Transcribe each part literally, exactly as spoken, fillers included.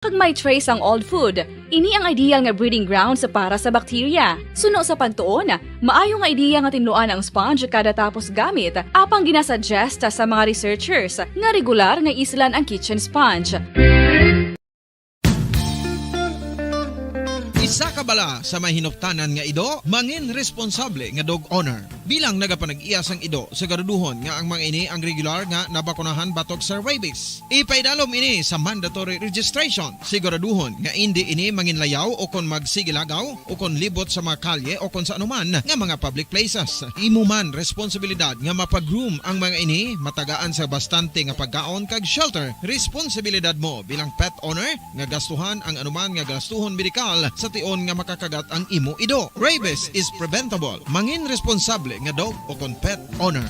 Kag may trace ang old food. Ini ang ideal nga breeding grounds para sa bacteria. Suno sa pagtuon, maayo nga ideya nga tinluan ang sponge kada tapos gamit, apang ginasuggest sa mga researchers nga regular nga islan ang kitchen sponge. Isa ka bala sa may hinuptanan nga ido, mangin responsable nga dog owner. Bilang nagapanag-iya sang ido, siguraduhon nga ang mga ini ang regular nga nabakunahan batok sa rabies. Ipaidalom ini sa mandatory registration. Siguraduhon nga indi ini manginlayaw o kon magsigilagaw o kon libot sa mga kalye o kon sa anuman nga mga public places. Imo man responsibilidad nga mapag-groom ang mga ini, matagaan sa bastante nga pagkaon kag shelter. Responsibilidad mo bilang pet owner nga gastuhan ang anuman nga gastuhon medikal sa tion nga makakagat ang imo ido. Rabies is preventable. Mangin responsable nga dog o kon pet owner.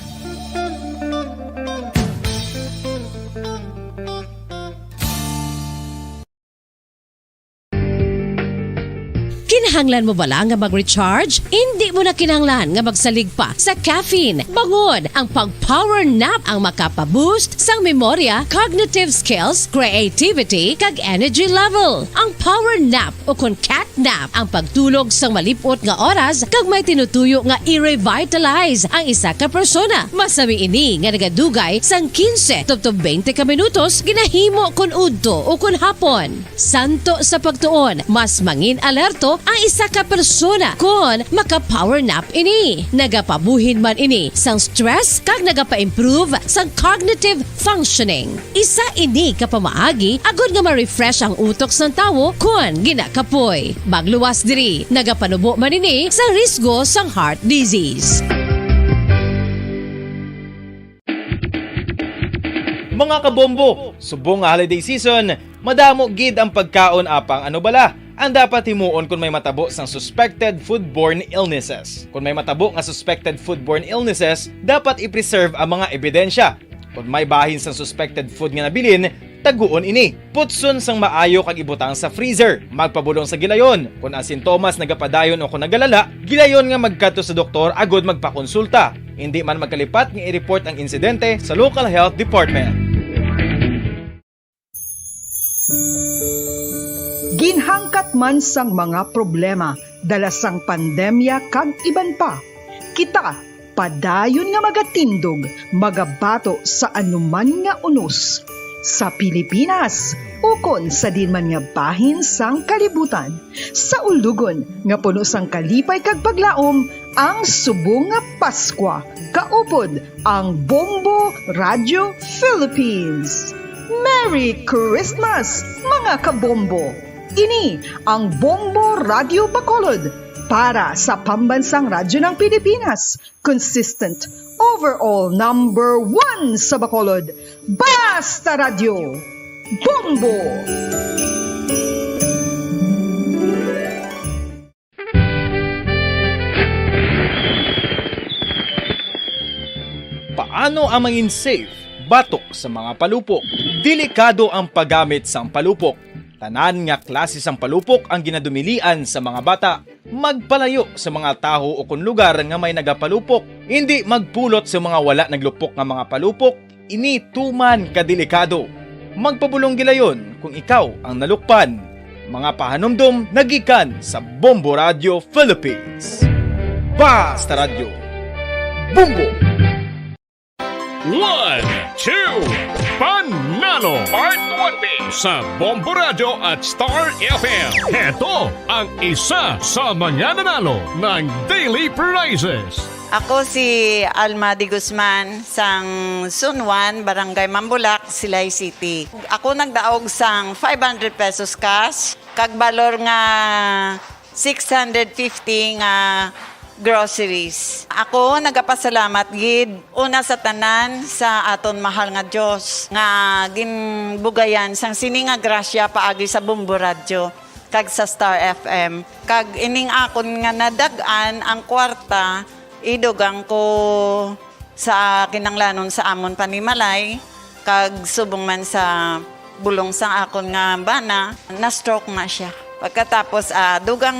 Kinahanglan mo bala nga mag-recharge? Indi mo na kinahanglan nga magsalig pa sa caffeine. Bangod ang pag-power nap ang makapa-boost sang memorya, cognitive skills, creativity, kag energy level. Ang power nap o kon cat nap ang pagtulog sang malip-ot nga oras kag may tinutuyo nga i-revitalize ang isa ka persona. Masami ini nga nagadugay sang quince tubtob twenty ka minutos ginahimo kon udto o kon hapon. Santo sa pagtuon, mas mangin-alerto ang isa ka persona kon maka-power nap ini. Nagapabuhin man ini sang stress kag nagapa-improve sang cognitive functioning. Isa ini ka pamaagi agod nga ma-refresh ang utok sang tawo kon ginakapoy. Magluwas diri, nagapanubo man ini sa risgo sang heart disease. Mga kabombo, subong nga holiday season, madamo gid ang pagkaon apang ano bala ang dapat himuon kon may matabo sang suspected foodborne illnesses. Kon may matabo nga suspected foodborne illnesses, dapat i-preserve ang mga ebidensya. Kon may bahin sang suspected food nga nabilin, taguon ini. Putson sang maayo kag ibutang sa freezer. Magpabulong sa gilayon. Kon ang sintomas nagapadayon o kon nagalala, gilayon nga magkadto sa doktor agod magpakonsulta. Indi man magkalipat nga i-report ang insidente sa local health department. Ginhangkat man sang mga problema dala sang pandemya kag iban pa, kita padayon nga magatindog, magabato sa anuman nga unos, sa Pilipinas ukon sa diin man nga bahin sang kalibutan, sa ulugon nga puno sang kalipay kag paglaom, ang subong nga Paskwa kaupod ang Bombo Radio Philippines. Merry Christmas, mga kabombo! Ini ang Bombo Radio Bacolod para sa Pambansang Radyo ng Pilipinas, consistent, overall number one sa Bacolod. Basta Radyo! Bombo! Paano ang mangin safe batok sa mga palupok? Delikado ang paggamit sang palupok. Tanan nga klase sang palupok ang ginadumilian sa mga bata. Magpalayo sa mga tawo ukon lugar nga may nagapalupok. Indi magpulot sa mga wala naglupok nga mga palupok. Ini tuman ka delikado. Magpabulong gilayon kung ikaw ang nalukpan. Mga pahanumdom nagikan sa Bombo Radio Philippines. Basta Radyo. Bombo! One, two, Panalo Part one B sa Bombo Radio at Star F M. Heto ang isa sa mga nanalo ng Daily Prizes. Ako si Alma de Guzman sang Sunwan, Barangay Mambulak, Silay City. Ako nagdaog sang five hundred pesos cash, kag balor nga six hundred fifty nga groceries. Ako nagapasalamat gid una sa tanan sa aton mahal nga Dios nga ginbugayan sang sini nga grasya paagi sa Bombo Radyo kag sa Star F M. Kag ining akon nga nadag-an ang kwarta, idugang ko sa kinanglanon sa amon panimalay, kag subong man sa bulong sang akon nga bana, na-stroke na siya. Pagkatapos, ah, dugang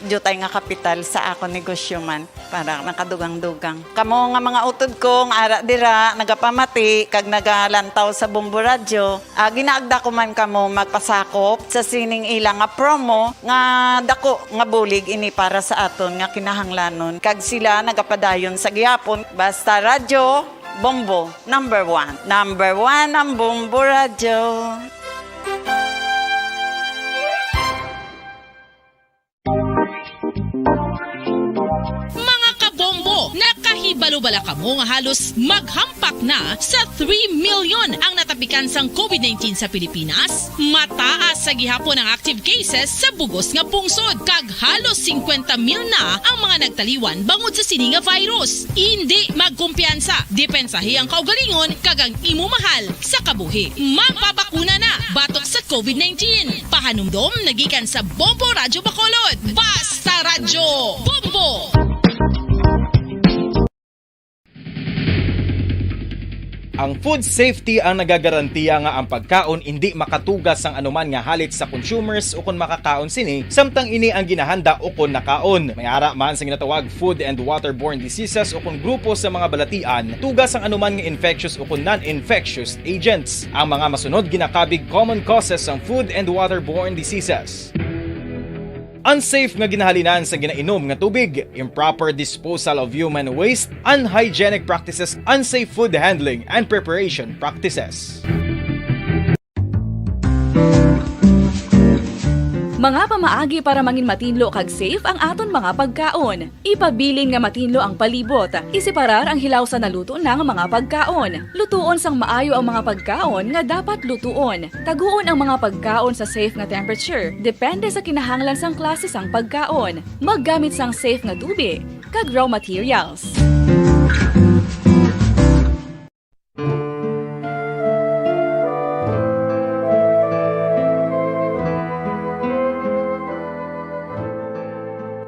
diutay nga kapital sa akon negosyo man, para nakadugang-dugang. Kamo nga mga utod ko nga ara dira, nagapamati, kag nagalantaw sa Bombo Radyo, ah, ginaagda ko man kamo magpasakop sa sining ila nga promo nga dako nga bulig ini para sa aton nga kinahanglanon. Kag sila nagapadayon sa gihapon, basta radyo, Bombo, number one. Number one ang Bombo Radyo. Mga kabombo, nakahibalo bala kamo nga halos maghampak na sa three million ang natapikan sang covid nineteen sa Pilipinas? Mataas sa gihapon ang active cases sa bugos nga pungsod, kag halos singkwenta mil na ang mga nagtaliwan bangod sa sini nga virus. Indi magkumpiyansa, depensahi ang kaugalingon kag ang imo mahal sa kabuhi. Magpabakuna na batok sa covid nineteen. Pahanumdom nagikan sa Bombo Radyo Bacolod. Basta Radyo Bombo! Ang food safety ang nagagarantiya nga ang pagkaon indi makatuga sang anuman nga halit sa consumers ukon makakaon sini, samtang ini ang ginahanda ukon nakaon. May ara man sa ginatawag Food and Waterborne Diseases ukon grupo sa mga balatian, tuga sang anuman nga infectious ukon non-infectious agents. Ang mga masunod ginakabig common causes sang food and waterborne diseases. Unsafe nga ginahalinan sa ginainom nga tubig, improper disposal of human waste, unhygienic practices, unsafe food handling and preparation practices. Mga pamaagi para mangin matinlo kag safe ang aton mga pagkaon. Ipabilin nga matinlo ang palibot. Iseparar ang hilaw sa naluto na nga mga pagkaon. Lutuon sang maayo ang mga pagkaon nga dapat lutuon. Taguon ang mga pagkaon sa safe nga temperature, depende sa kinahanglan sang klase sang pagkaon. Maggamit sang safe nga tubi kag raw materials.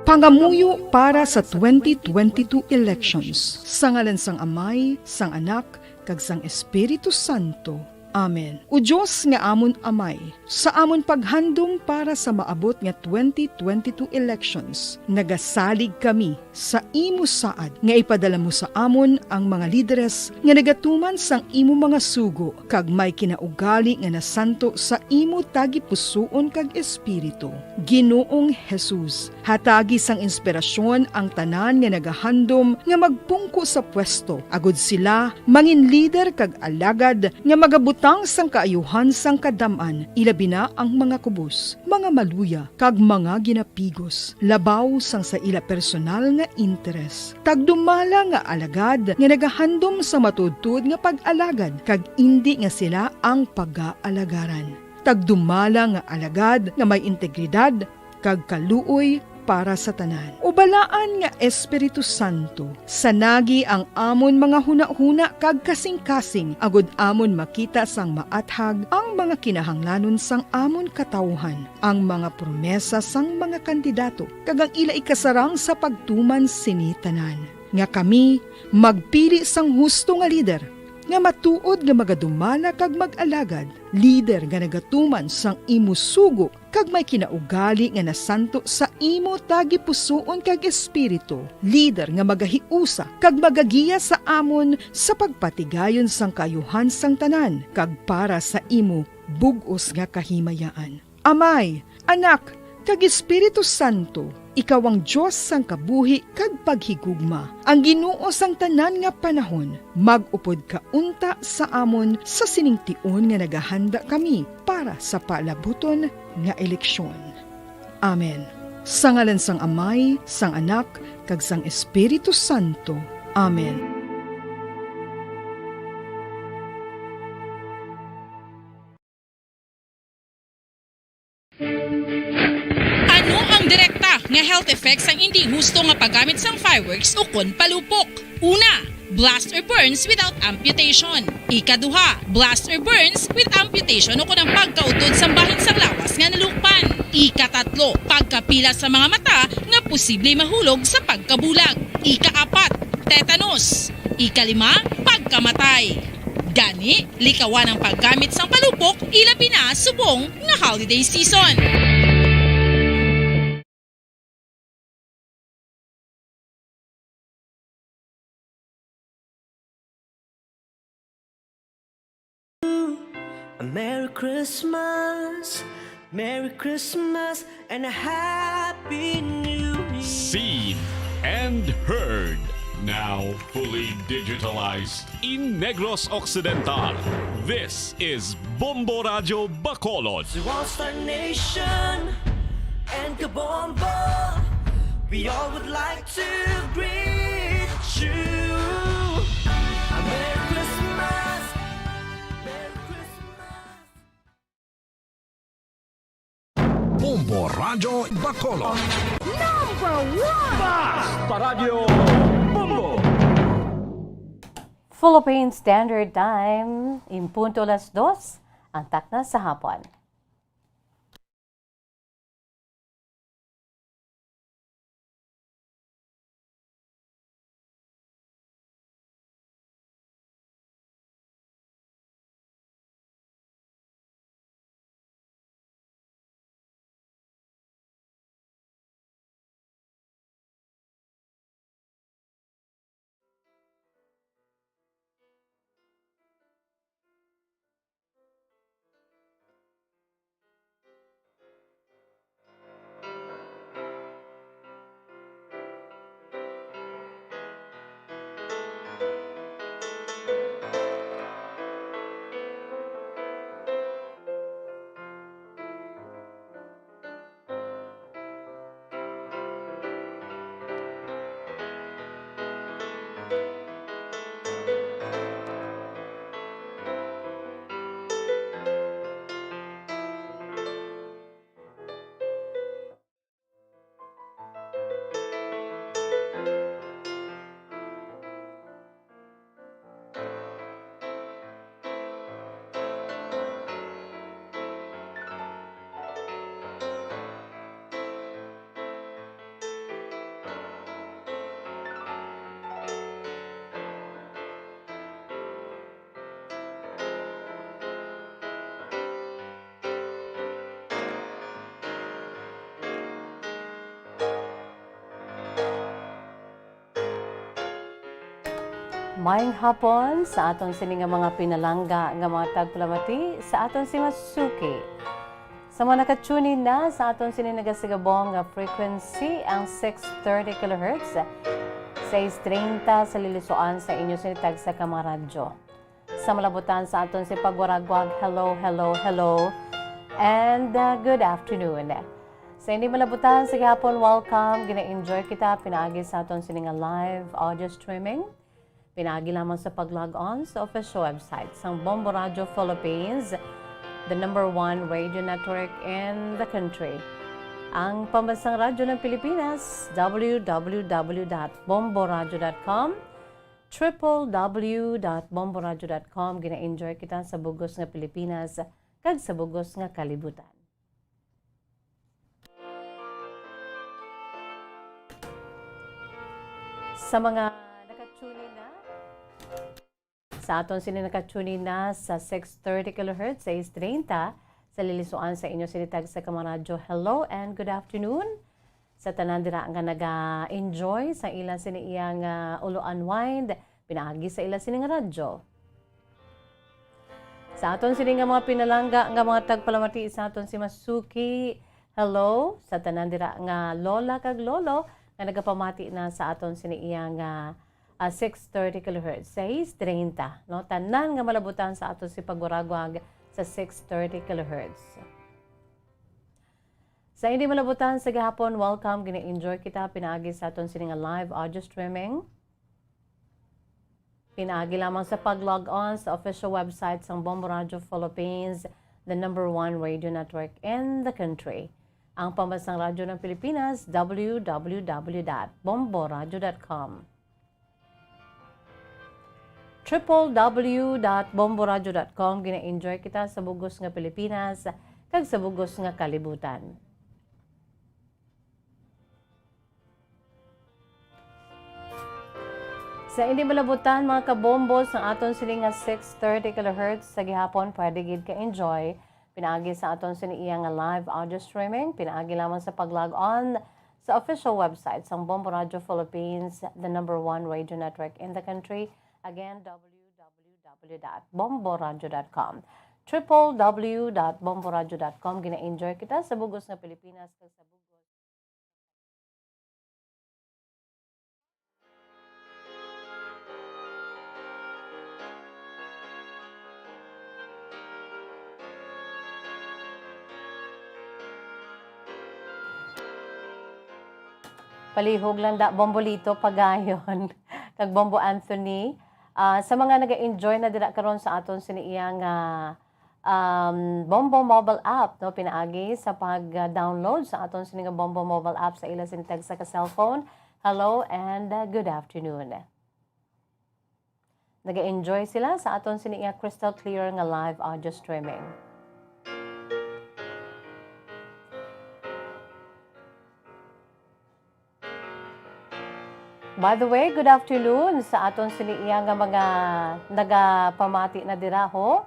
Pangamuyo para sa twenty twenty-two elections. Sa ngalan sang Amay, sang Anak, kag sang Espiritu Santo. Amen. O Dios nga amon Amay, sa amon paghandom para sa maabot nga twenty twenty-two elections, nagasalig kami sa imo saad nga ipadala mo sa amon ang mga lideres nga nagatuman sang imo mga sugo kag may kinaugali nga nasanto sa imo tagipusoon kag espiritu. Ginoong Jesus, hatagi sang inspirasyon ang tanan nga nagahandom nga magpungko sa pwesto, agud sila mangin lider kag alagad nga magabutang sang kaayuhan sang kadam-an, ilabi na ang mga kubos, mga maluya, kag mga ginapigos, labaw sang sa ila personal nga interes. Tagdumala nga alagad nga nagahandom sa matuodtuod nga pag-alagad, kag indi nga sila ang pagaalagaran. Tagdumala nga alagad nga may integridad kag kaluoy para sa tanan. O Balaan nga Espiritu Santo, sanagi ang amon mga hunahuna kag kasingkasing, agud amon makita sang maathag ang mga kinahanglanon sang amon katawuhan, ang mga promesa sang mga kandidato, kag ang ila ikasarang sa pagtuman sini tanan, nga kami magpili sang husto nga lider, nga matuod nga magadumala kag mag-alagad, lider nga nagatuman sang imo sugo, kag may kinaugali nga nasanto sa imo tagipusoon kag espiritu, lider nga magahiusa kag magagiya sa amon sa pagpatigayon sang kaayuhan sang tanan kag para sa imo bug-os nga kahimayaan. Amay, Anak, kag Espiritu Santo, ikaw ang Dios sang kabuhi kag paghigugma, ang Ginoo sang tanan nga panahon. Mag-upod ka unta sa amon sa sining tion nga nagahanda kami para sa palabuton nga eleksyon. Amen. Sa ngalan sang Amay, sang Anak, kag sang Espiritu Santo. Amen. Ano ang direkta nga health effects sang indi husto nga paggamit sang fireworks ukon palupok? Una, blast or burns without amputation. Ikaduha, blast or burns with amputation ukon ang pagkautod sang bahin sang lawas nga nalukpan. Ikatatlo, pagkapila sa mga mata nga posible mahulog sa pagkabulag. Ikaapat, tetanus. Ikalima, pagkamatay. Gani, likawan ang paggamit sang palupok, ilabi na subong nga holiday season. Christmas, Merry Christmas, and a Happy New Year. Seen and heard. Now fully digitalized in Negros Occidental. This is Bombo Radyo Bacolod. To all Star Nation and Kabombo, we all would like to greet you. A Merry Christmas, Merry Christmas. Bombo Radyo Bacolod. Number one! Bas! Paradyo Bombo! Philippine Standard Time, in punto alas dos, ang takna sa hapon. Maayong hapon sa aton sini nga mga pinalangga nga mga tagpalamati sa aton sini nga suki. Sa mga naka-tune in na sa aton sini nagasigabong nga frequency, ang six thirty kilohertz, sais treinta sa lilisuan sa inyo sini tagsa ka mga radyo. Sa malabutan sa aton si pagwaragwag, hello, hello, hello, and, uh, good afternoon. Sa hindi malabutan sa gihapon, welcome. Gina-enjoy kita pinaagi sa aton sini nga live audio streaming. Pinaagi lamang sa pag-log on sa official website sang Bombo Radio Philippines, the number one radio network in the country. Ang pambansang radyo ng Pilipinas, w w w dot bombo radio dot com, triple w dot bombo radio dot com. Gina-enjoy kita sa bugos nga Pilipinas kag sa bugos nga kalibutan. Sa mga naka-tune in na, sa aton sini naka-tune in na sa six thirty kilohertz, sais treinta, sa lilisuan sa inyo sini tagsa ka mga radyo, hello and good afternoon. Sa tanan dira nga naga-enjoy sa ila sini iya nga ulo unwind, pinaagi sa ila sini nga radyo. Sa aton sini nga mga pinalangga nga mga tagpalamati sa aton si Masuki, hello. Sa tanan dira nga lola kag lolo nga nagapamati na sa aton sini iya nga, ah, six thirty kilohertz, sais treinta, no? Tanan nga malabutan sa aton si pagwaragwag sa six thirty kilohertz. Sa hindi malabutan sa gihapon, welcome. Gina-enjoy kita pinaagi sa aton sini nga live audio streaming. Pinaagi lamang sa pag-log on sa official website sang Bombo Radio Philippines, the number one radio network in the country. Ang pambansang radyo ng Pilipinas, w w w dot bombo radio dot com. Triple w dot bombo radio dot com. Gina-enjoy kita sa bugos nga Pilipinas kag sa bugos nga kalibutan. Sa hindi malabutan, mga kabombo, sa aton sini nga six thirty kilohertz sa gihapon, pwede gid ka-enjoy pinaagi sa aton sini iya nga live audio streaming, pinaagi lamang sa pag-log on sa official website sang Bombo Radio Philippines, the number one radio network in the country. Again, w w w dot bombo radio dot com. triple W dot bomboradio dot com. Gina-enjoy kita sa bugos nga Pilipinas kag sa bugos. Palihog lang da, Bombolito Pagayon kag Bombo Anthony. Ah, sa mga naga-enjoy na dira karon sa aton sini iya nga, um, Bombo mobile app, no, pinaagi sa pag-download sa aton sini nga Bombo mobile app sa ila sini tagsa ka cellphone. Hello and, uh, good afternoon. Naga-enjoy sila sa aton sini iya crystal clear nga live audio streaming. By the way, good afternoon sa aton sini iya nga mga nagapamati na dira, ho.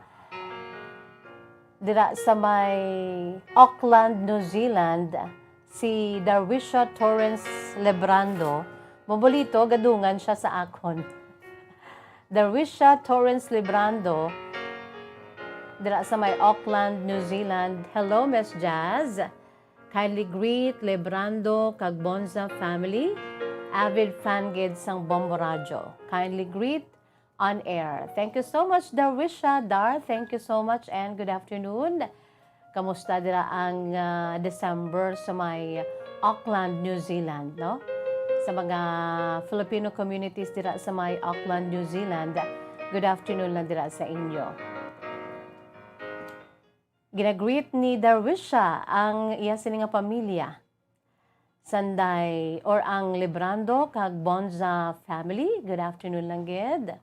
Dira sa may Auckland, New Zealand, si Darwisha Torrens Lebrando. Mabulito, gadungan siya sa akon. Darwisha Torrens Lebrando, dira sa may Auckland, New Zealand. Hello, Miss Jazz. Kindly greet Lebrando kag Bonza family. Avid fan gid sang Bombo Radyo. Kindly greet on air. Thank you so much, Darwisha. Dar, thank you so much and good afternoon. Kamusta dira ang, ah, December sa may Auckland, New Zealand, no? Sa mga Filipino communities dira sa may Auckland, New Zealand, good afternoon lang dira sa inyo. Ginagreet ni Darwisha ang iya sini nga pamilya. Sanday, or ang Librando kag Bonza family, good afternoon lang gid.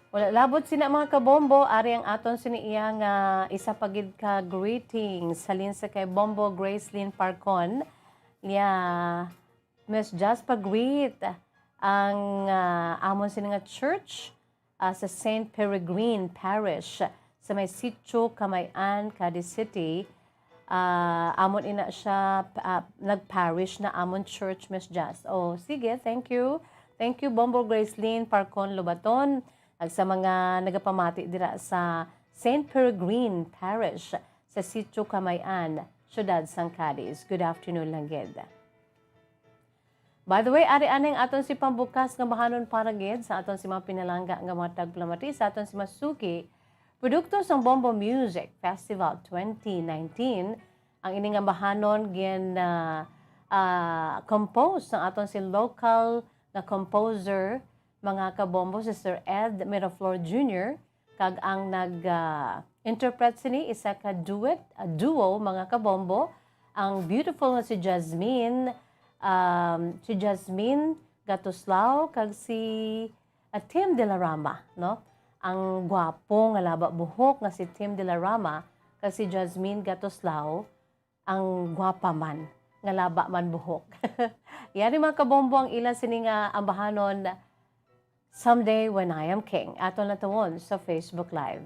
Wala labot sina, mga kabombo, ari ang aton sini iya nga isa pa gid ka greetings. Halin sa kay Bombo Gracelyn Parcon, niya, Miss Jazz, pa-greet ang, ah, amon sini nga church, ah, sa Saint Peregrine Parish sa may Sitio Kamay-an, Cadiz City. Ah, amon ina siya, ah, nag-parish na amon church, Miss Jazz. Oh, sige, thank you. Thank you, Bombo Gracelyn Parcon Lobaton, ag sa mga nagapamati dira sa Saint Peregrine Parish sa Sitio Kamay-an, siyudad sang Cadiz. Good afternoon lang gid. By the way, ari anay ang aton si pambukas nga bahanon para gid sa aton si mga pinalangga nga mga tagpalamati sa aton si mga suki produkto sang Bombo Music Festival twenty nineteen. Ang ini nga bahanon gin, ah, ah, compose sang aton si local nga composer, mga kabombo, si Sir Ed Miraflor Junior, kag ang nag, ah, interpret sini isa ka duet, a duo, mga kabombo, ang beautiful nga si Jasmine, um, si Jasmine Gatuslao kag si, ah, Tim de la Rama, no? Ang gwapo nga laba buhok nga si Tim de la Rama kag si Jasmine Gatuslao, ang gwapa man nga laba man buhok. Yari, mga kabombo, ang ila sini nga ambahanon, Someday When I Am King. Aton natawon sa Facebook Live.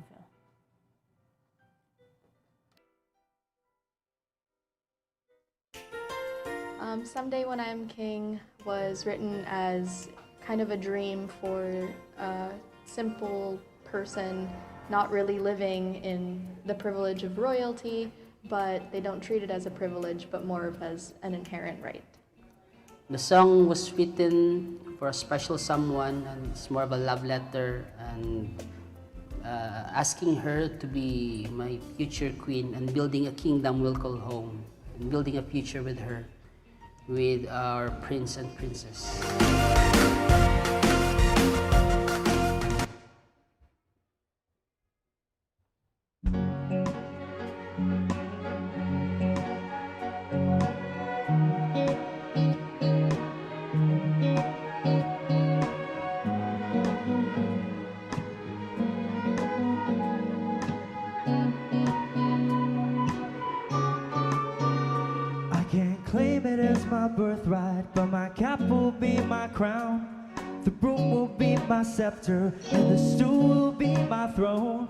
Um, Someday When I Am King was written as kind of a dream for a simple person not really living in the privilege of royalty, but they don't treat it as a privilege, but more of as an inherent right. The song was written for a special someone, and it's more of a love letter and uh, asking her to be my future queen and building a kingdom we'll call home and building a future with her, with our prince and princess. I can't claim it as my birthright, but my cap will be my crown. The broom will be my scepter, and the stool will be my throne.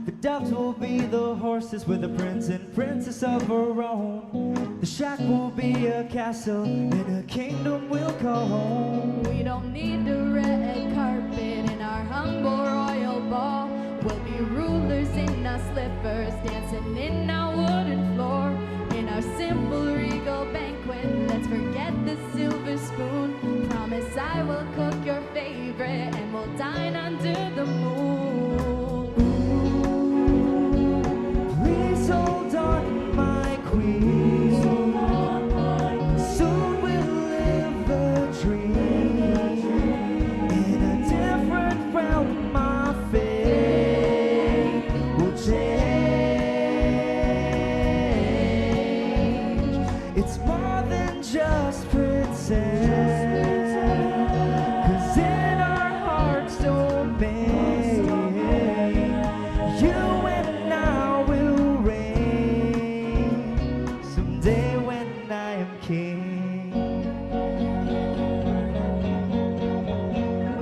The doves will be the horses with the prince and princess of our own. The shack will be a castle and a kingdom we'll call home. We don't need the red carpet in our humble royal ball. We'll be rulers in our slippers, dancing in our wooden floor. In our simple regal banquet, let's forget the silver spoon. Promise I will cook your favorite and we'll dine under the moon. Ooh, please hold on, my queen. Soon we'll live the dream. In a different realm, my fate will change. It's more than just pretend. 'Cause in our hearts domain, you and I will reign. Someday when I am king.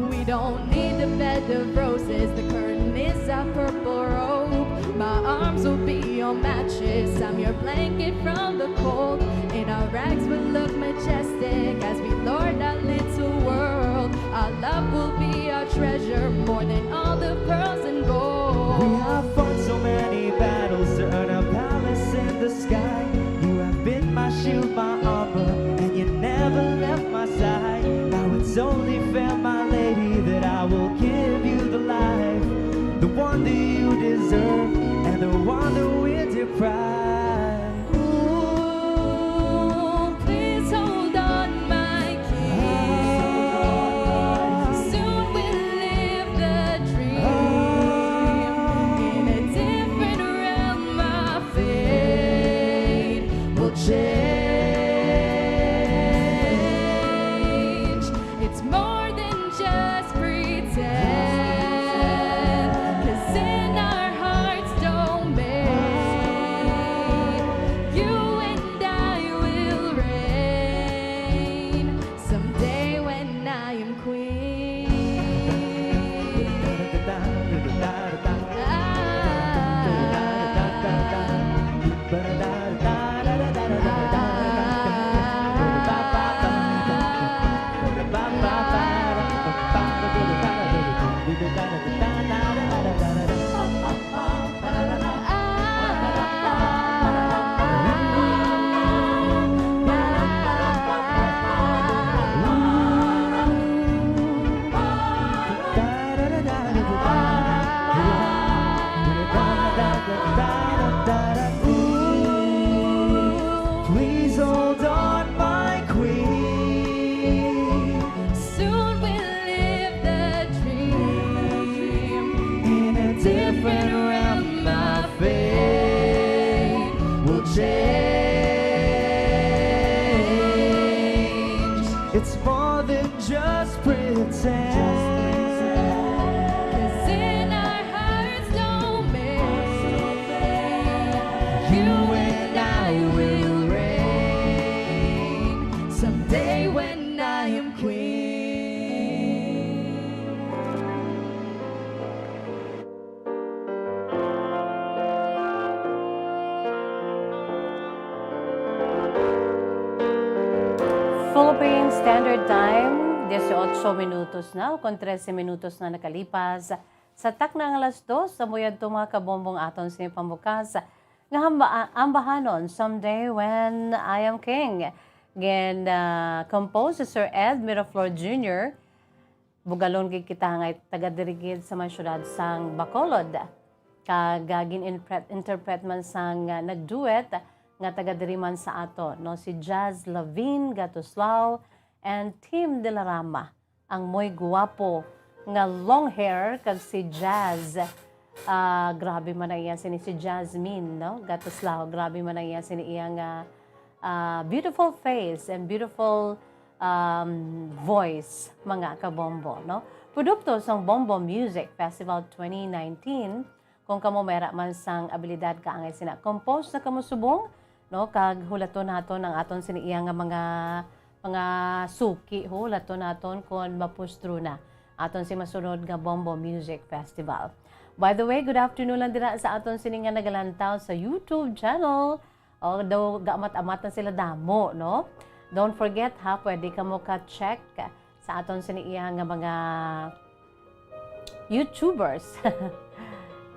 We don't need a bed of roses, the curtain is a purple robe. My arms will be your mattress, I'm your blanket from the cold. In our rags we'll look majestic as we lord our little world. Our love will be our treasure, more than all the pearls and gold. We have fought so many battles to earn a palace in the sky. You have been my shield, my armor, and you never left my side. Now it's only fair, my lady, that I will give you the life, the one that you deserve, and the one that we deprive. Ooh, please hold on, my king. Soon we'll live the dream. In a different realm, my fate will change. It's more than just pretend. 'Cause in our hearts domain, you and I will reign. Someday when I am queen. Ooh, please hold on, my queen. Soon we'll live the dream. In a different realm, my fate will change. It's more than just pretend. 'Cause in our hearts domain, you and I will reign. Someday when I am queen. Philippine Standard Time, dieciocho minutos na, o kon trese minutos na nakalipas sa takna nga alas dos. Sa muyadto, mga kabombong, aton sini pambukas nga hamba-, ambahanon, Someday When I Am King. Gin, ah, compose si Sir Ed Miraflor Junior Bugalon gid kita nga taga diri gid sa may siyudad sang Bacolod. Kag, ah, gin-interpret, interpret man sang, ah, nagduet nga taga diri man sa aton, no, si Jazz Lavin Gatuslao and Tim De La Rama, ang moy guwapo nga long hair, kag si Jazz, ah, grabe man ang iya sini, si Jasmine, no, Gatuslao, grabe man ang iya sini iya nga, ah, beautiful face and beautiful, um, voice, mga kabombo, no? Produkto sang Bombo Music Festival twenty nineteen, kung kamo may ara man sang abilidad kaangay sina, compose na kamo subong, no? Kag hulaton naton ang aton sini iya nga mga, mga suki, hulaton naton kon mapustro na aton si masunod nga Bombo Music Festival. By the way, good afternoon lang dira sa aton sini nga nagalantaw sa YouTube channel. Although gaamat-amat na sila damo, no? Don't forget ha, pwede kamo ka-check sa aton sini iya nga mga YouTubers.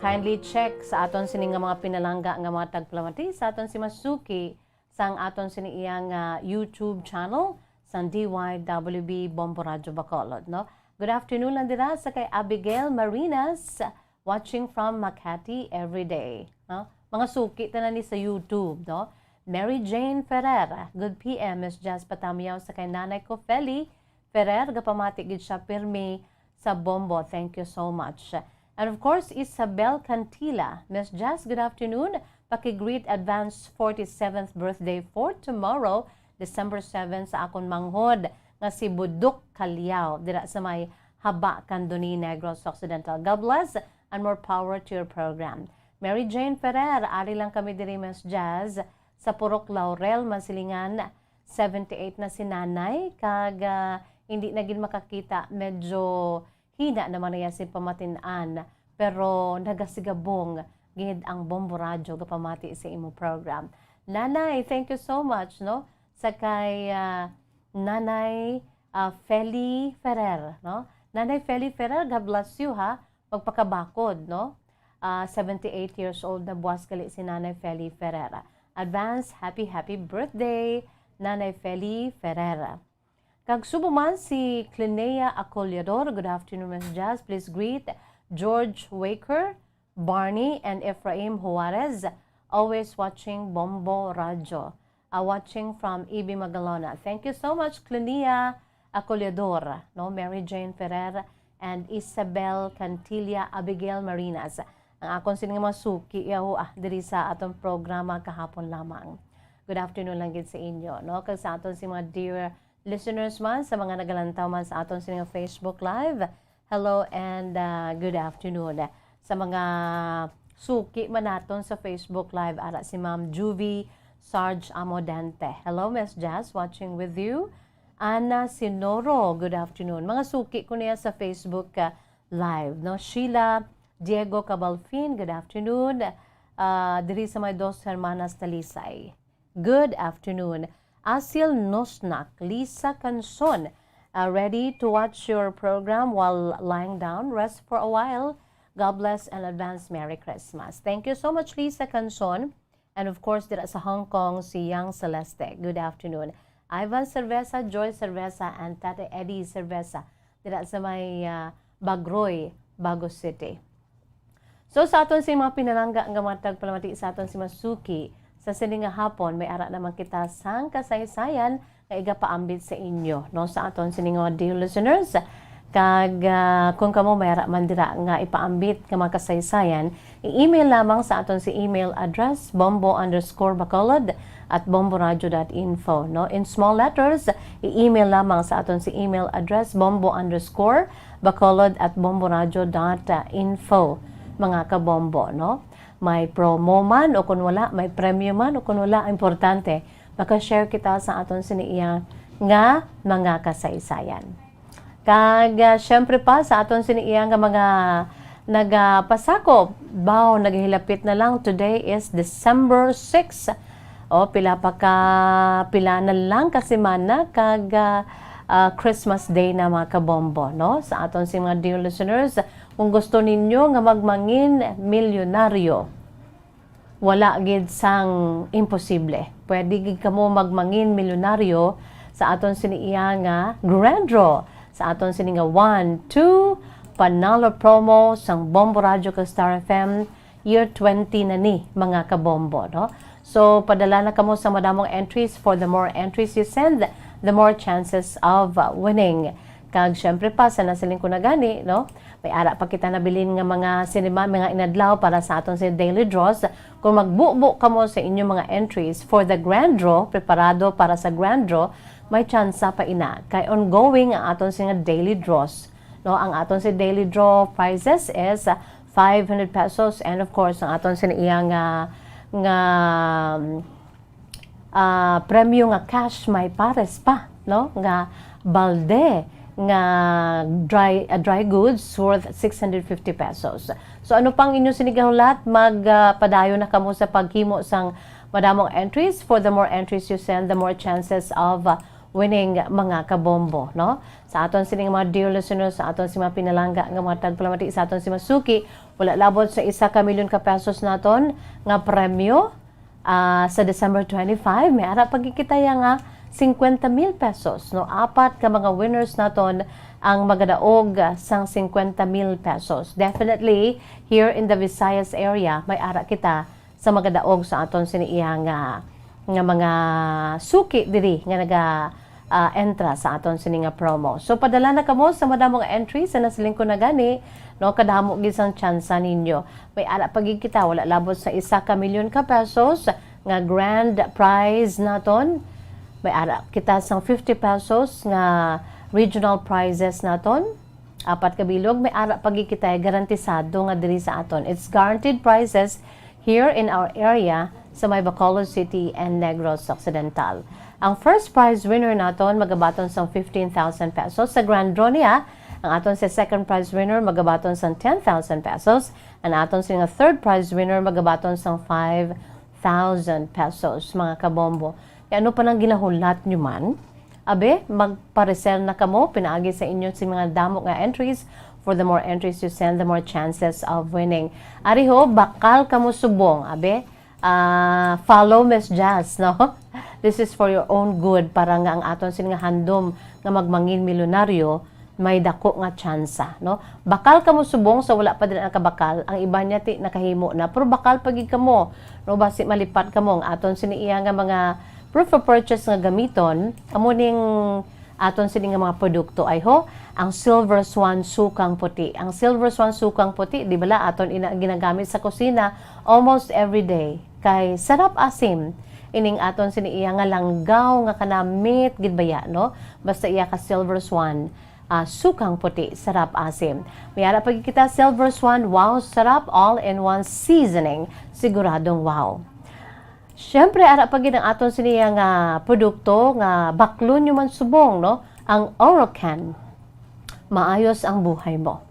Kindly check sa aton sini nga mga pinalangga nga mga tagpalamati, sa aton si Masuki sang aton sini iya nga YouTube channel sang D Y W B Bombo Radyo Bacolod, no? Good afternoon lang dira sa kay Abigail Marinas, watching from Makati every day, no? Mga suki tanan ni sa YouTube, no? Mary Jane Ferrer, good P M, Miss Jazz Patamyaw sa kay Nanay ko Feli Ferrer, gapamati gid siya pirmi sa Bombo. Thank you so much. And of course, Isabel Cantila, Miss Jazz, good afternoon. Paki-greet advance forty-seventh birthday for tomorrow, December seven, sa akon manghod nga si Budok Caliao, dira sa may Haba, Candoni, Negros Occidental. God bless and more power to your program. Mary Jane Ferrer, ari lang kami diri, Miss Jazz, sa Purok Laurel, Masilingan, seventy-eight na si Nanay, kag, ah, hindi na gid makakita, medyo hina naman niya si pamatin-an, pero nagasigabong gid ang Bombo Radyo gapamati sa imo program. Nanay, thank you so much, no? Sa kay, ah, Nanay, ah, Feli Ferrer, no? Nanay Feli Ferrer, God bless you, ha? Magpakabakod, no? Ah, seventy-eight years old na buwas gali si Nanay Feli Ferrer. Advance, happy, happy birthday, Nanay Feli Ferrer. Kag subo man si Clinea Acolyador, good afternoon, Miss Jazz. Please greet George Waker, Barney, and Ephraim Juarez. Always watching Bombo Radyo. Uh, watching from Ibi Magalona. Thank you so much, Clinea Acolyador, no? Mary Jane Ferrer, and Isabel Cantilla, Abigail Marinas. Ang akon sini nga mga suki, yaw, ah, diri sa aton programa kahapon lamang. Good afternoon lang gid sa inyo, no? Kag sa aton si mga dear listeners man, sa mga nagalantaw man sa aton sini nga Facebook Live, hello and, ah, good afternoon. Sa mga suki man naton sa Facebook Live, ara si Ma'am Juvie Sarge Amodente. Hello, Miss Jazz, watching with you. Ana Sinoro, good afternoon. Mga suki ko niya sa Facebook, ah, Live, no? Sheila Diego Cabalfin, good afternoon. Ah, diri sa may Dos Hermanas, Talisay. Good afternoon. Asil Nosnak, Lisa Canson, uh, ready to watch your program while lying down. Rest for a while. God bless and advance Merry Christmas. Thank you so much, Lisa Canson. And of course, dira sa Hong Kong, si Yang Celeste. Good afternoon. Ivan Cerveza, Joy Cerveza, and Tate Eddie Cerveza, dira sa may, uh, Bagroy, Bago City. So, sa aton sini mga pinalangga nga mga tagpalamati sa aton sini mga suki, sa sini nga hapon, may ara naman kita sang kasaysayan nga igapaambit sa inyo, no, sa aton sini nga dear listeners. Kag, ah, kung kamo may ara man dira nga ipaambit nga mga kasaysayan, i-email lamang sa aton si email address, bombo underscore bacolod at bomboradio dot info, no? In small letters, i-email lamang sa aton si email address, bombo underscore bacolod at bomboradio dot info, mga kabombo, no? May promo man o kun wala, may premyo man o kun wala, importante, maka-share kita sa aton sini iya nga mga kasaysayan. Kag, ah, syempre pa, sa aton sini iya nga mga nagapasakop, baw, naghilapit na lang. Today is December six. O, pila pa ka, pila na lang ka semana kag, ah, ah, Christmas Day na, mga kabombo, no? Sa aton si mga dear listeners, kung gusto ninyo nga magmangin milyonaryo, wala gid sang imposible. Pwede gid kamo magmangin milyonaryo sa aton sini iya nga grand draw, sa aton sini nga one, two, Panalo promo sang Bombo Radyo kag Star F M, year twenty na ni, mga kabombo, no? So, padala na kamo sa madamong entries. For the more entries you send, the more chances of, uh, winning. Kag syempre pa, sa nasiling ko na gani, no? May ara pa kita nabilin nga mga sinima, mga inadlaw para sa aton sa daily draws. Kung magbubo kamo sa inyong mga entries for the grand draw, preparado para sa grand draw, may tsansa pa ina. Kay ongoing ang aton sa nga daily draws. No, ang aton sa daily draw prizes is, uh, five hundred pesos, and of course, ang aton sa iya nga, nga, um, ah, premyo nga cash may pares pa, no? Nga balde nga dry, ah, dry goods worth six hundred fifty pesos. So, ano pang inyo sini ginahulat? Mag, ah, padayon na kamo sa paghimo sang madamong entries. For the more entries you send, the more chances of, ah, winning, mga kabombo, no? Sa aton sining mga dear listeners, sa aton si mga pinalangga nga mga tagpalamati, sa aton si mga suki, wala labot sa isa ka milyon ka pesos naton nga premyo. Ah, sa December twenty-five, may ara pa gid kita ya nga cincuenta mil pesos, no? Apat ka mga winners naton ang magadaog, ah, sang cincuenta mil pesos. Definitely, here in the Visayas area, may ara kita sa magadaog sa aton sini iya nga, nga mga suki diri nga naga, ah, entra sa aton sini nga promo. So, padala na kamo sa madamo nga entry sa nasiling ko na gani, no, kadamo gid sang tsansa ninyo. May ara pa gid kita, wala labot sa isa ka milyon ka pesos nga grand prize naton. May ara kita sang fifty pesos nga regional prizes naton. Apat ka bilog, may ara pa gid kita garantisado nga diri sa aton. It's guaranteed prizes here in our area sa may Bacolod City and Negros Occidental. Ang first prize winner naton magabaton sang fifteen thousand pesos sa grand draw niya. Ang aton sa second prize winner magabaton sang ten thousand pesos. Ang aton sa nga third prize winner magabaton sang five thousand pesos, mga kabombo. E ano pa nang ginahulat nyo man? Abe, magpareserna kamo pinaagi sa inyo si mga damo nga entries. For the more entries you send, the more chances of winning. Ari ho, bakal kamo subong. Abe, ah, follow Miss Jazz, no? This is for your own good, para nga ang aton sini nga handom nga magmangin milyonaryo, may dako nga tsansa, no? Bakal kamo subong sa wala pa dira nakabakal, ang iban niya ti nakahimo na, pero bakal pa gid kamo, no? Basi malipat kamo. Ang aton sini iya nga mga proof of purchase nga gamiton, amo ning aton sini nga mga produkto ay ho, ang Silver Swan sukang puti. Ang Silver Swan sukang puti, di bala aton ina ginagamit sa kusina almost every day. Kay sarap asim ining aton sini iya nga langgaw nga kanamit gid baya, no? Basta iya ka Silver Swan, ah, sukang puti, sarap asim. May ara pa gid kita Silver Swan, wow, sarap, all in one seasoning, siguradong wow. Siyempre, ara pa gid ang aton sini iya nga produkto nga baklon nyo man subong, no? Ang Orocan. Maayos ang buhay mo.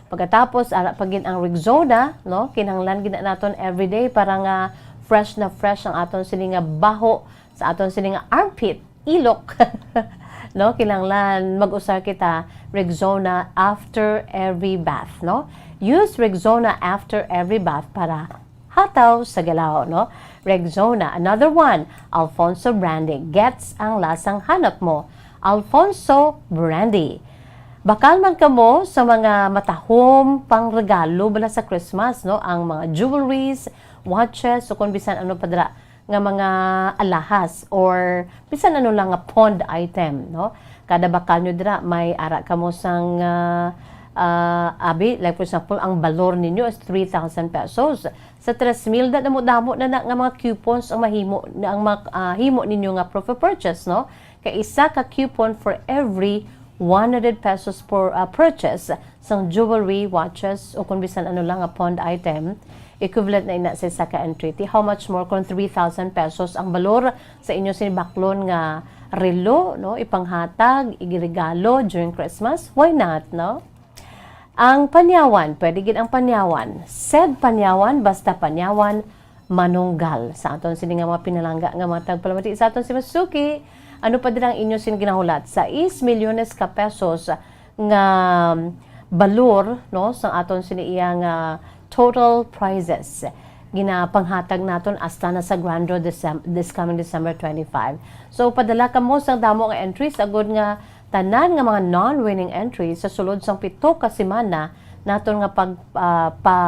Pagkatapos, ara pa gid ang Rexona, no? Kinahanglan gid na naton everyday para nga fresh na fresh ang aton sini nga baho sa aton sini nga armpit, ilok. No, kinahanglan mag-usar kita Rexona after every bath, no? Use Rexona after every bath para hataw sa galaw, no? Rexona, another one. Alfonso Brandy, gets ang lasang hanap mo. Alfonso Brandy. Bakal man kamo sa mga matahom pang regalo bala sa Christmas, no? Ang mga jewelries, watches, o kung bisan ano pa dira nga mga alahas or bisan ano lang nga pawned item, no? Kada bakal nyo dira, may ara kamo sang, ah, ah, abi, like for example, ang balor ninyo is three thousand pesos. Sa tres mil, da-, damo-damo na, na nga mga coupons ang mahimo, na ang mga, ah, himo ninyo nga proof of purchase, no? Kay isa ka coupon for every one hundred pesos for, ah, purchase sang jewelry, watches, o kung bisan ano lang nga pawned item, equivalent na ina sa isa ka entry. Ti, how much more kung three thousand pesos ang balor sa inyo sini baklon nga relo, no? Ipanghatag, igiregalo during Christmas? Why not, no? Ang panyawan, pwede gid ang panyawan. Said panyawan, basta panyawan, manunggal. Sa aton sini nga mga pinalangga nga mga tagpalamati sa aton si Masuki, ano pa dira ang inyo sin ginahulat? Sais milyones ka pesos nga balor, no, sa aton sini iya nga total prizes. Ginapanghatag naton hasta na sa grand draw Decem-, this coming December twenty-five. So, padala kamo sang damo nga entries agud nga tanan nga mga non-winning entries sa sulod sang pito ka semana naton nga pag, ah, pa,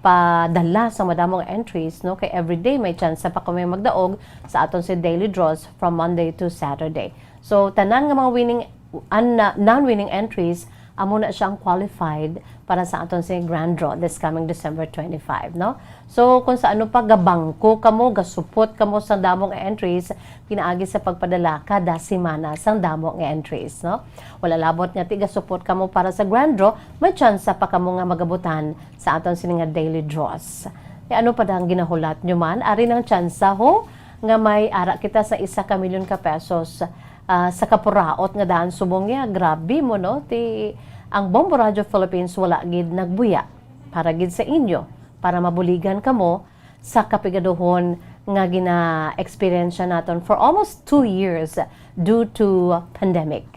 padala sa madamo nga entries, no? Kay everyday may chance pa kami magdaog sa aton si daily draws from Monday to Saturday. So, tanan nga mga winning, an-, na-, non-winning entries, amo na siya ang qualified para sa aton si grand draw this coming December twenty-five, no? So, kung sa ano pa, gabangko kamo, gasupot kamo sa damo nga entries, pinaagi sa pagpadala kada semana sang damo nga entries, no? Wala labot nga ti gasupot kamo para sa grand draw, may tsansa pa kamo nga magabutan sa aton sini nga daily draws. E ano pa dang ginahulat nyo man, ari nang tsansa ho nga may ara kita sa isa ka milyon ka pesos ah, sa kapuraot nga daan subong niya. Grabe mo, no? Ti, ang Bombo Radio Philippines wala gid nagbuya para gid sa inyo, para mabuligan kamo sa kapigaduhon nga gina-experience naton for almost two years due to pandemic.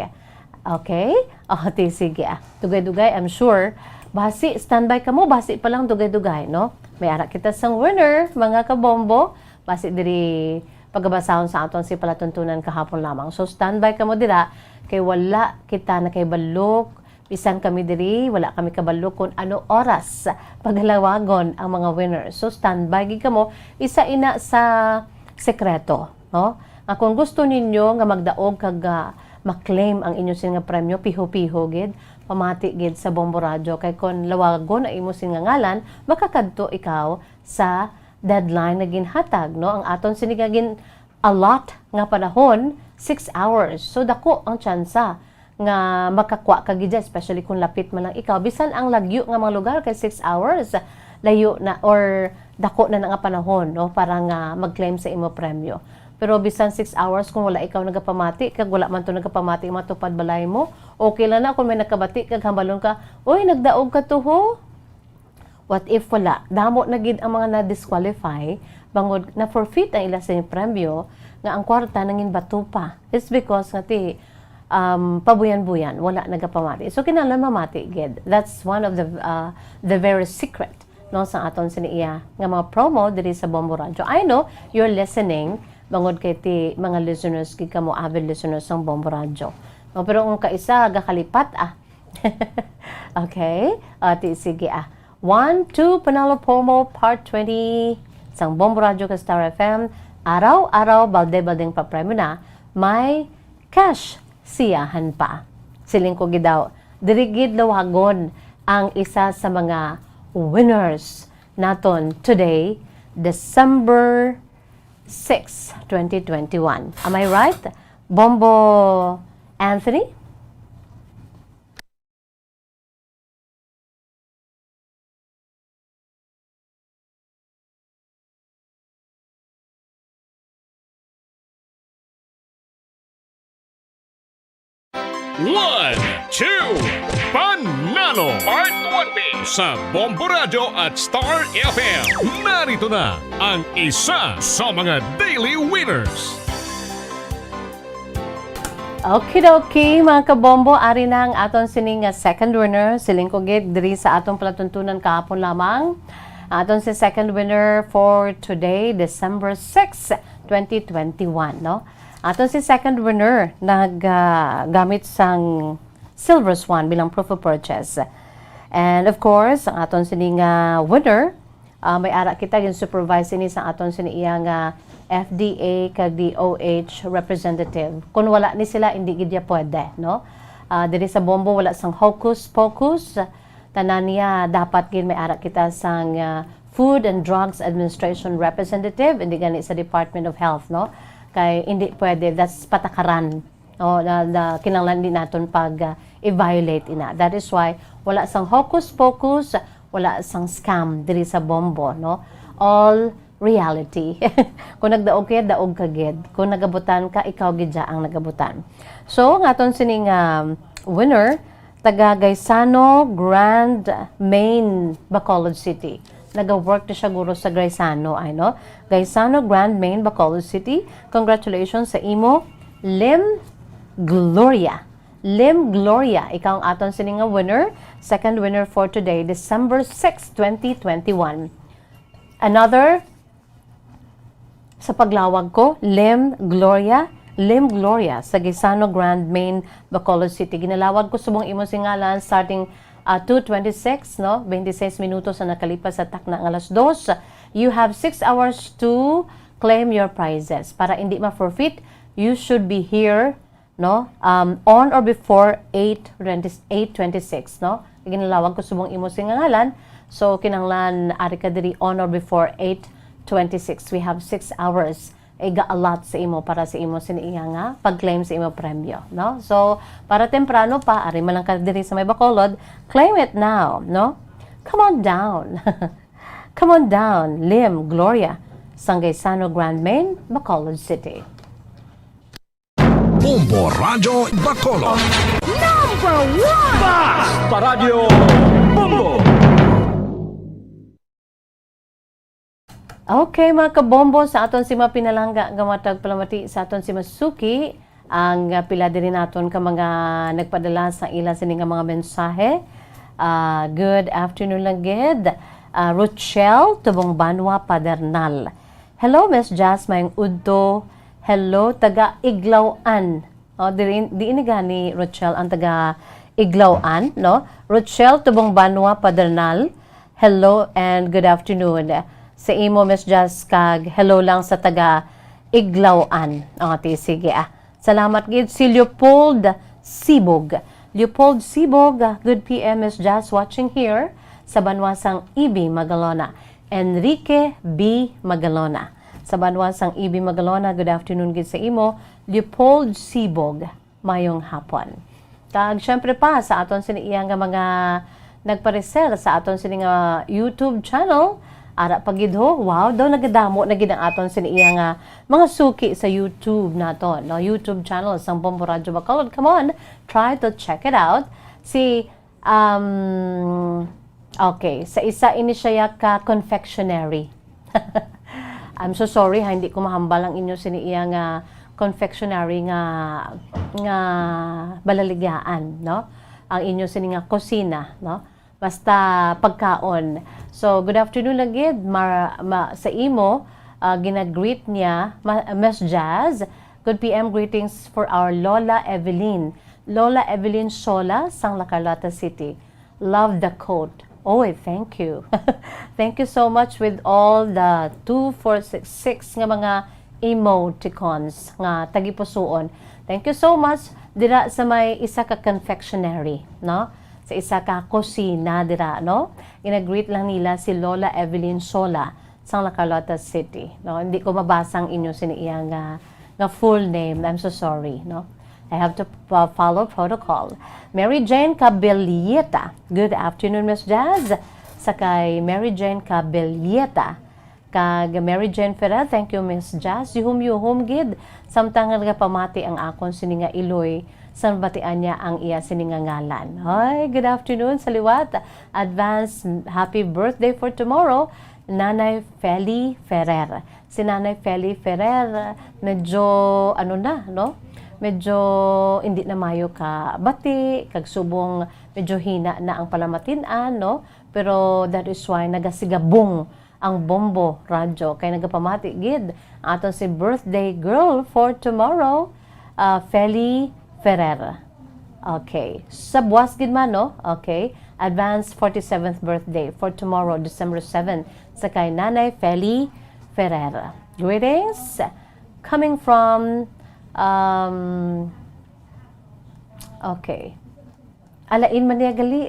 Okay? O, ti, sige, ah. Dugay-dugay, I'm sure. Basi, standby kamo, basi pa lang dugay-dugay, no? May ara kita sang winner, mga kabombo. Basi diri pagabasahon sa aton si palatuntunan kahapon lamang. So, standby kamo dira, kay wala kita nakahibalo. Bisan kami diri, wala kami kabalo kung ano oras paglawagon ang mga winners. So, standby gid kamo. Isa ina sa sekreto, no? Nga kung gusto ninyo nga magdaog kag, ah, ma-claim ang inyo sini nga premyo, piho-piho gid, pamati gid sa Bombo Radyo. Kay kung lawagon ang imo sini nga ngalan, makakadto ikaw sa deadline nga ginhatag, no? Ang aton sini nga gin-allot nga panahon, six hours. So, dako ang tsansa nga makakuha ka gid dyan, especially kung lapit man lang ikaw. Bisan ang lagyo nga mga lugar kay six hours, layo na or dako na na nga panahon, no, para nga mag-claim sa imo premyo. Pero bisan six hours, kung wala ikaw nagapamati, kag wala man to nagapamati ang mga tupad balay mo, okay lang na kung may nakabati kag hambalon ka, "Uy, nagdaog ka to, ho?" What if wala? Damo na gid ang mga na-disqualify bangod na-forfeit ang ila sa premyo nga ang kwarta nangin bato pa. It's because nga ti, um, pabuyan-buyan, wala nagapamati. So, kinahanglan mamati gid. That's one of the, uh, the very secret, no, sa aton sini iya nga mga promo diri sa Bombo Radyo. I know you're listening, bangod kay ti mga listeners gid kamo, avid listeners sang Bombo Radyo. No, pero ang kaisa gakalipat, ah. Okay? O, ti, sige, ah. One, two, Panalo Promo Part twenty sang Bombo Radyo kag Star F M. Araw-araw, balde-baldeng papremyo na. May cash siyahan pa. Siling ko gid daw, diri gid lawagon ang isa sa mga winners naton today, December six, twenty twenty-one. Am I right, Bombo Anthony? One, two, Panalo! Part one B sa Bombo Radyo at Star F M. Narito na ang isa sa mga daily winners. Okidoki, mga kabombo, ari na ang aton sini nga second winner. Siling ko gid diri sa aton palatuntunan kahapon lamang. Aton si second winner for today, December six, twenty twenty-one, no? Aton si second winner nag, ah, gamit sang Silver Swan bilang proof of purchase. And of course, ang aton sini nga winner, ah, may ara kita, gin-supervise ini sa aton sini iya nga F D A kag D O H representative. Kung wala ni sila, hindi gid ya pwede, no? Ah, diri sa Bombo, wala sang hocus pocus. Tanan niya, dapat gid may ara kita sang, ah, Food and Drugs Administration representative, hindi gani sa Department of Health, no? Kay hindi pwede, that's patakaran. O, na, na kinahanglan di naton pag, ah, i-violate ina. That is why wala sang hocus pocus, wala sang scam diri sa Bombo, no? All reality. Kung nagdaog ka, daog ka gid. Kung nagabutan ka, ikaw gid ya ang nagabutan. So, ang aton sining, um, winner, taga Gaisano Grand Main, Bacolod City. Naga-work na siya guro sa Gaisano, ay, no? Gaisano Grand Main, Bacolod City. Congratulations sa imo, Lim Gloria. Lim Gloria, ikaw ang aton sini nga winner. Second winner for today, December six, twenty twenty-one. Another sa paglawag ko, Lim Gloria, Lim Gloria, sa Gaisano Grand Main, Bacolod City. Ginalawag ko subong imo singalan starting, ah, two twenty-six, no? Twenty-six minutos ang nakalipas sa takna nga alas dos. You have six hours to claim your prizes. Para hindi ma-forfeit, you should be here, no? Um, on or before eight twenty, eight twenty-six, no? Ginalawag ko subong imo sini nga ngalan. So, kinahanglan ari ka diri on or before eight twenty-six. We have six hours iga-allot sa imo para sa imo sini iya nga pag-claim sa imo premyo, no? So, para temprano pa, ari man lang ka diri sa may Bacolod, claim it now, no? Come on down. Come on down, Lim Gloria, sang Gaisano Grand Main, Bacolod City. Bombo Radyo Bacolod. Number one! Basta Radyo Bombo! Okay, mga kabombo, sa aton si mapinalangga nga matag palamati sa aton si masuki ang, ah, pila diri naton ka mga nagpadala sa ila sini nga mga mensahe. Ah, good afternoon lang gid. Ah, Rochelle Tubong Banwa Padernal. Hello, Miss Jazz, maayong udto. Hello, taga Iglawan. Oh, di, di ini gani, Rochelle, ang taga Iglawan, no? Rochelle Tubong Banwa Padernal. Hello and good afternoon. Sa imo, Miss Jazz, kag hello lang sa taga Iglawan. Oh, ti, sige, ah. Salamat gid si Leopold Sibog. Leopold Sibog, good P M, Miss Jazz, watching here sa banwa sang Ibi, Magalona. Enrique B. Magalona. Sa banwa sang Ibi, Magalona, good afternoon gid sa imo. Leopold Sibog, mayong hapon. Kag syempre pa, sa aton sini iya nga mga nagpareser sa aton sini nga YouTube channel, ara pa gid ho, wow, daw nagadamo na gid ang aton sini iya nga mga suki sa YouTube naton, no? YouTube channel sang Bombo Radyo Bacolod. Come on, try to check it out. Si, um, okay, sa isa ini siya ka confectionery. I'm so sorry ha, hindi ko mahambal ang inyo sini iya nga confectionery nga, nga balaligyaan, no? Ang inyo sini nga kusina, no? Basta pagkaon. So, good afternoon lang gid, Mar-, ma-, sa imo, ah, ginagreet niya, ma-, Miss Jazz, good P M greetings for our Lola Evelyn. Lola Evelyn Sola, sang La Carlota City. Love the quote. Oy, thank you. Thank you so much with all the two four six six nga mga emoticons nga tagipusuon. Thank you so much dira sa may isa ka confectionery, no? Sa isa ka kusina dira, no? Ginagreet lang nila si Lola Evelyn Sola sang La Carlota City, no? Hindi ko mabasa ang inyo sini iya nga, nga full name. I'm so sorry, no? I have to, uh, follow protocol. Mary Jane Cabelleta. Good afternoon, Miss Jazz. Sa kay Mary Jane Cabelleta. Kag Mary Jane Ferrer, thank you, Miss Jazz. Yuhom-yuhom gid. Samtang nagapamati ang akon sini nga iloy, sa nabatian niya ang iya sini nga ngalan. Hoy, good afternoon sa liwat. Advance happy birthday for tomorrow, Nanay Feli Ferrer. Si Nanay Feli Ferrer, medyo, ano na, no? Medyo hindi na mayo ka bati, kag subong medyo hina na ang palamatin-an, no? Pero that is why nagasigabong ang Bombo Radyo, kay nagapamati gid aton si birthday girl for tomorrow, ah, Feli Ferrer. Okay. Sa buwas gid man, no? Okay. Advance forty-seventh birthday for tomorrow, December seven, sa kay Nanay Feli Ferrer. Greetings coming from, um, okay. Alain man niya gali.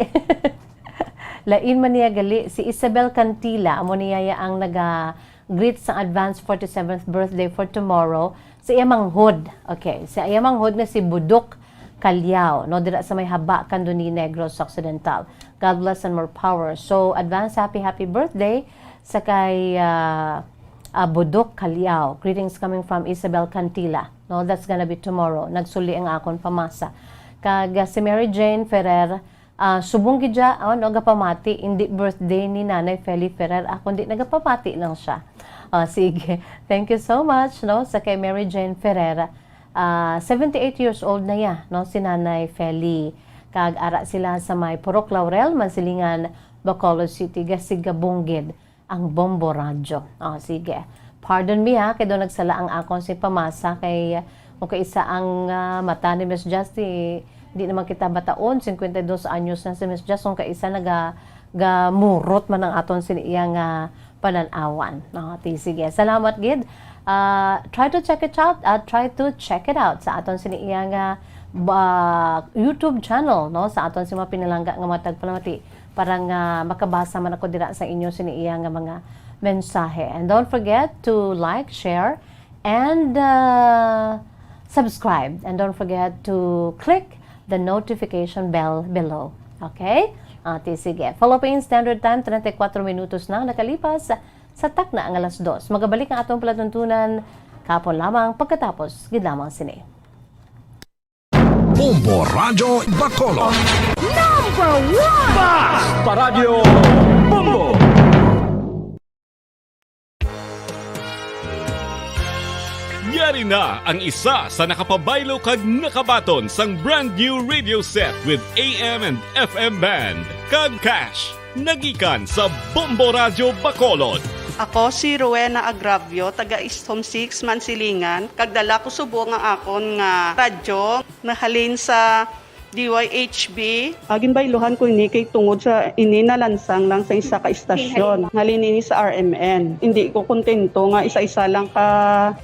Lain man niya gali. Si Isabel Cantila, amo niya ya ang naga-greet sa advance forty-seventh birthday for tomorrow. Sa iya manghod. Okay, sa iya manghod nga si Budok Callao, no, dira sa may Haba, Candoni, Negros Occidental. God bless and more power. So, advance happy, happy birthday sa kay, ah, ah, Budok Callao. Greetings coming from Isabel Cantila. No, that's gonna be tomorrow. Nagsuli ang akon pamasa. Kag, ah, si Mary Jane Ferrer, ah, subong gid siya, oh, no, gapamati, hindi birthday ni Nanay Feli Ferrer, ah, kundi nagapamati lang siya. Ah, sige. Thank you so much, no, sa kay Mary Jane Ferrer. Ah, seventy-eight years old na ya, no, si Nanay Feli. Kag ara sila sa may Purok Laurel, Mansilingan, Bacolod City, gasigabong gid ang Bombo Radyo. Oh, sige. Pardon me ha, kay daw nagsala ang akon si pamasa kay, ah, kung kaisa ang, ah, mata ni Miss Justy, di naman kita bataon, cincuenta y dos anyos na si Miss Just, kung kaisa naga-, gamurot man ang aton sini iya nga panan-awan. Oh, ti, sige. Salamat gid. Ah, try to check it out. Ah, try to check it out sa aton sini iya nga, ah, YouTube channel, no? Sa aton si mga pinalangga nga matag palamati para nga makabasa man ako dira sa inyo sini iya nga mga mensahe. And don't forget to like, share, and, uh, subscribe. And don't forget to click the notification bell below. Okay? Ah, ti, sige. Philippine Standard Time, treinta y cuatro minutos na nakalipas sa takna nga alas dos. Magabalik ang atong palatuntunan kapon lamang pagkatapos gid lamang sini. Bombo Radyo Bacolod. Number one! Basta Radyo Bombo! Yari na ang isa sa nakapabaylo kag nakabaton sang brand new radio set with A M and F M band kag cash. Nagikan sa Bombo Radyo Bacolod. Ako si Rowena Agravio, taga East Home six, Mansilingan, kag dala ko subong ang akon nga radyo nahalin sa D Y H B. Ah, ginbayluhan ko ini kay tungod sa ini nalansang lang sa isa ka istasyon. Halin ini sa R M N. Hindi ko kontento nga isa-isa lang ka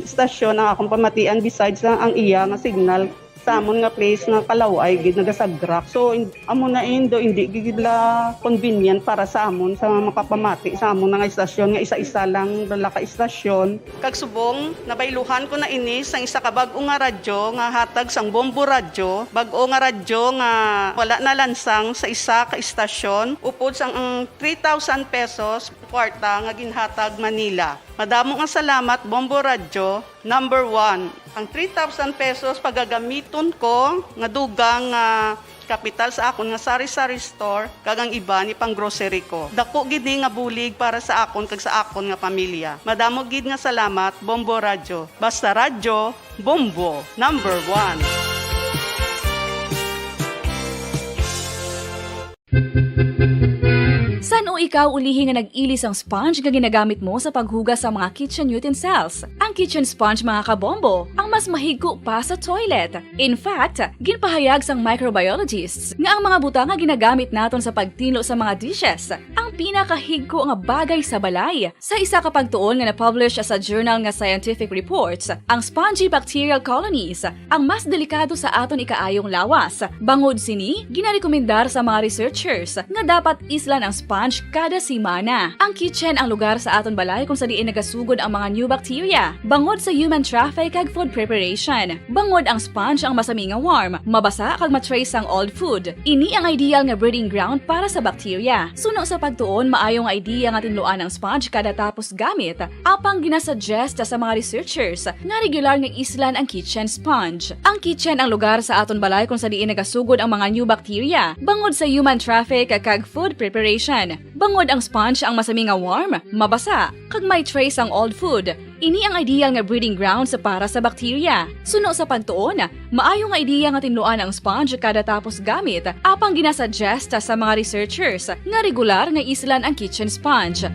istasyon ang akong pamatian besides ang, ang iya nga signal. Sa amon nga place nga kalaw-ay gid nagasagrak. So, in-, amo na indo, hindi gid la convenient para sa amon sa mga makapamati sa amon nga istasyon nga isa-isa lang dala ka istasyon. Kag subong, nabayluhan ko na ini sang isa ka bag-o nga radyo nga hatag sang Bombo Radyo, bag-o nga radyo nga wala nalansang sa isa ka istasyon, upod sang ang three thousand pesos kwarta nga ginhatag man nila. Madamo nga salamat, Bombo Radyo, number one. Ang three thousand pesos pagagamiton ko nga dugang nga kapital sa akon nga sari-sari store kag ang iban ipang-grocery ko. Dako gid ni nga bulig para sa akon kag sa akon nga pamilya. Madamo gid nga salamat, Bombo Radyo. Basta Radyo, Bombo, number one. San-o ikaw ulihi nga nag-ili sang sponge nga ginagamit mo sa paghugas sa mga kitchen utensils? Ang kitchen sponge, mga kabombo, ang mas mahigko pa sa toilet. In fact, ginpahayag sang microbiologists nga ang mga butang nga ginagamit naton sa pagtinlo sa mga dishes ang pinakahigko nga bagay sa balay. Sa isa ka pagtuon nga na-publish sa journal nga Scientific Reports, ang spongy bacterial colonies ang mas delikado sa aton ikaayong lawas. Bangod sini, ginarekomendar sa mga researchers nga dapat islan ang sponge kada semana. Ang kitchen ang lugar sa aton balay kung sa diin nagasugod ang mga new bacteria, bangod sa human traffic kag food preparation. Bangod ang sponge ang masami nga warm, mabasa kag ma-trace ang old food. Ini ang ideal nga breeding ground para sa bacteria. Suno sa pagtuon, maayo nga idea nga tinluan ang sponge kada tapos gamit. Apang ginasuggest sa mga researchers nga regular nga islan ang kitchen sponge. Ang kitchen ang lugar sa aton balay kung sa diin nagasugod ang mga new bacteria, bangod sa human traffic kag food preparation. Bangod ang sponge ang masami nga warm, mabasa, kag may trace ang old food. Ini ang ideal nga breeding grounds para sa bacteria. Suno sa pagtuon, maayo nga idea nga tinluan ang sponge kada tapos gamit, apang ginasuggest sa mga researchers nga regular nga islan ang kitchen sponge.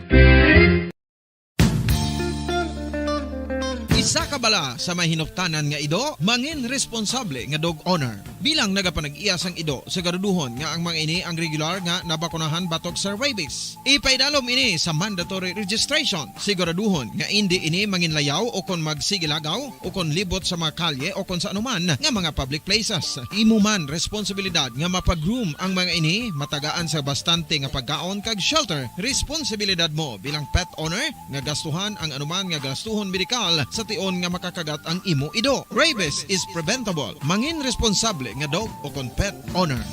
Isa ka bala sa may hinuptanan nga ido, mangin responsable nga dog owner. Bilang nagapanag-iya sang ido, siguraduhon nga ang mga ini ang regular nga nabakunahan batok sa rabies. Ipaidalom ini sa mandatory registration. Siguraduhon nga indi ini manginlayaw o kon magsigilagaw o kon libot sa mga kalye o kon sa anuman nga mga public places. Imo man responsibilidad nga mapag-groom ang mga ini, matagaan sa bastante nga pagkaon kag shelter. Responsibilidad mo bilang pet owner nga gastuhan ang anuman nga gastuhon medikal sa tion nga makakagat ang imo ido. Rabies is preventable. Mangin responsable nga dog o kon pet owner.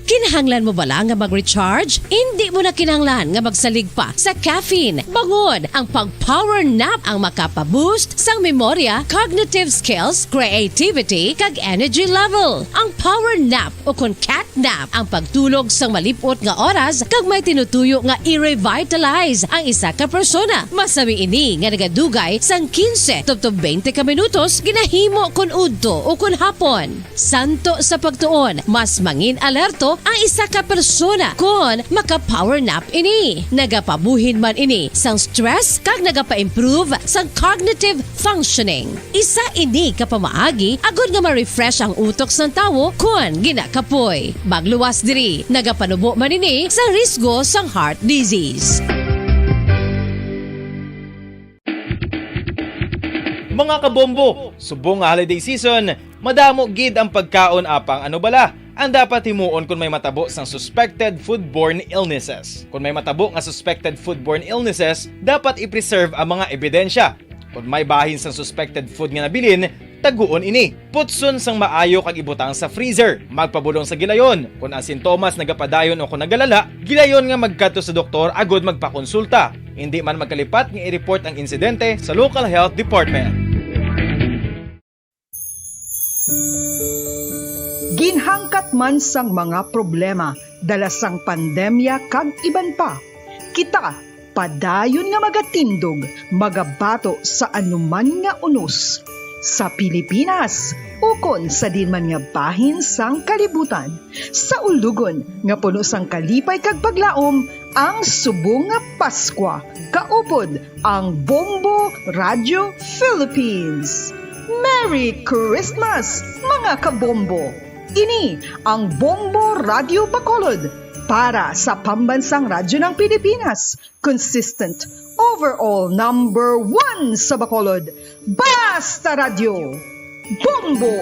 Kinahanglan mo bala nga mag-recharge? Indi mo na kinahanglan nga magsalig pa sa caffeine. Bangod ang pag-power nap ang makapa-boost sang memorya, cognitive skills, creativity, kag energy level. Ang power nap o kon cat nap ang pagtulog sang malip-ot nga oras kag may tinutuyo nga i-revitalize ang isa ka persona. Masami ini nga nagadugay sang quince tubtob twenty ka minutos ginahimo kon udto o kon hapon. Santo sa pagtuon, mas mangin-alerto ang isa ka persona kon maka-power nap ini. Nagapabuhin man ini sang stress kag nagapa-improve sang cognitive functioning. Isa ini ka pamaagi agod nga ma-refresh ang utok sang tawo kon ginakapoy. Magluwas diri, nagapanubo man ini sa risgo sang heart disease. Mga kabombo, subong nga holiday season, madamo gid ang pagkaon, apang ano bala ang dapat himuon kon may matabo sang suspected foodborne illnesses? Kon may matabo nga suspected foodborne illnesses, dapat i-preserve ang mga ebidensya. Kon may bahin sang suspected food nga nabilin, taguon ini. Putson sang maayo kag ibutang sa freezer. Magpabulong sa gilayon. Kon ang sintomas nagapadayon o kon nagalala, gilayon nga magkadto sa doktor agud magpakonsulta. Indi man magkalipat nga i-report ang insidente sa local health department. Ginhangkat man sang mga problema dala sang pandemya kag iban pa, kita padayon nga magatindog, magabato sa anuman nga unos sa Pilipinas ukon sa diin man nga bahin sang kalibutan. Sa ulugon nga puno sang kalipay kag paglaom ang subong nga Paskwa, kaupod ang Bombo Radio Philippines. Merry Christmas, mga kabombo! Ini ang Bombo Radio Bacolod para sa Pambansang Radyo ng Pilipinas, consistent, overall number one sa Bacolod. Basta Radyo, Bombo!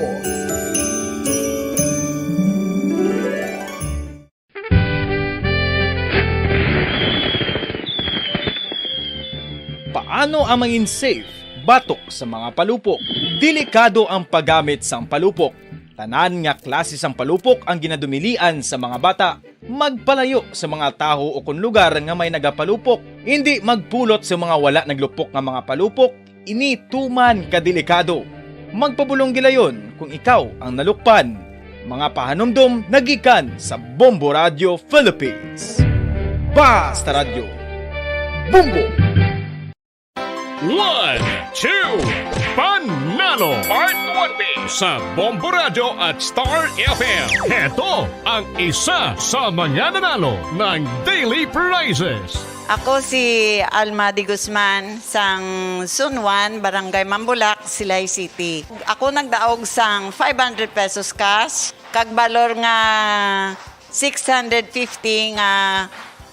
Paano ang mangin safe batok sa mga palupok? Delikado ang paggamit sang palupok. Tanan nga klase sang palupok ang ginadumilian sa mga bata. Magpalayo sa mga tawo o kon lugar nga may nagapalupok. Indi magpulot sa mga wala naglupok nga mga palupok. Ini tuman ka delikado. Magpabulong gilayon kung ikaw ang nalukpan. Mga pahanumdom nagikan sa Bombo Radio Philippines. Basta Radyo, Bombo! One, two, Panalo! Part one B sa Bombo Radyo at Star F M. Heto ang isa sa mga nanalo ng daily prizes. Ako si Alma de Guzman sang Zone one, Barangay Mambulak, Silay City. Ako nagdaog sang five hundred pesos cash, kag balor nga six hundred fifty nga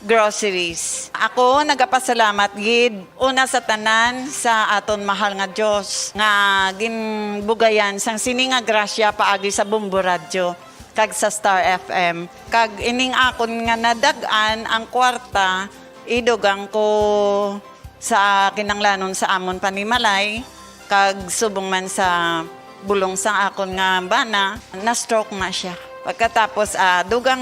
groceries. Ako nagapasalamat gid una sa tanan sa aton mahal nga Dios nga ginbugayan sang sini nga grasya paagi sa Bombo Radyo kag sa Star F M. Kag ining akon nga nadag-an ang kwarta, idugang ko sa kinanglanon sa amon panimalay, kag subong man sa bulong sang akon nga bana, na-stroke na sia. Pagkatapos, ah, dugang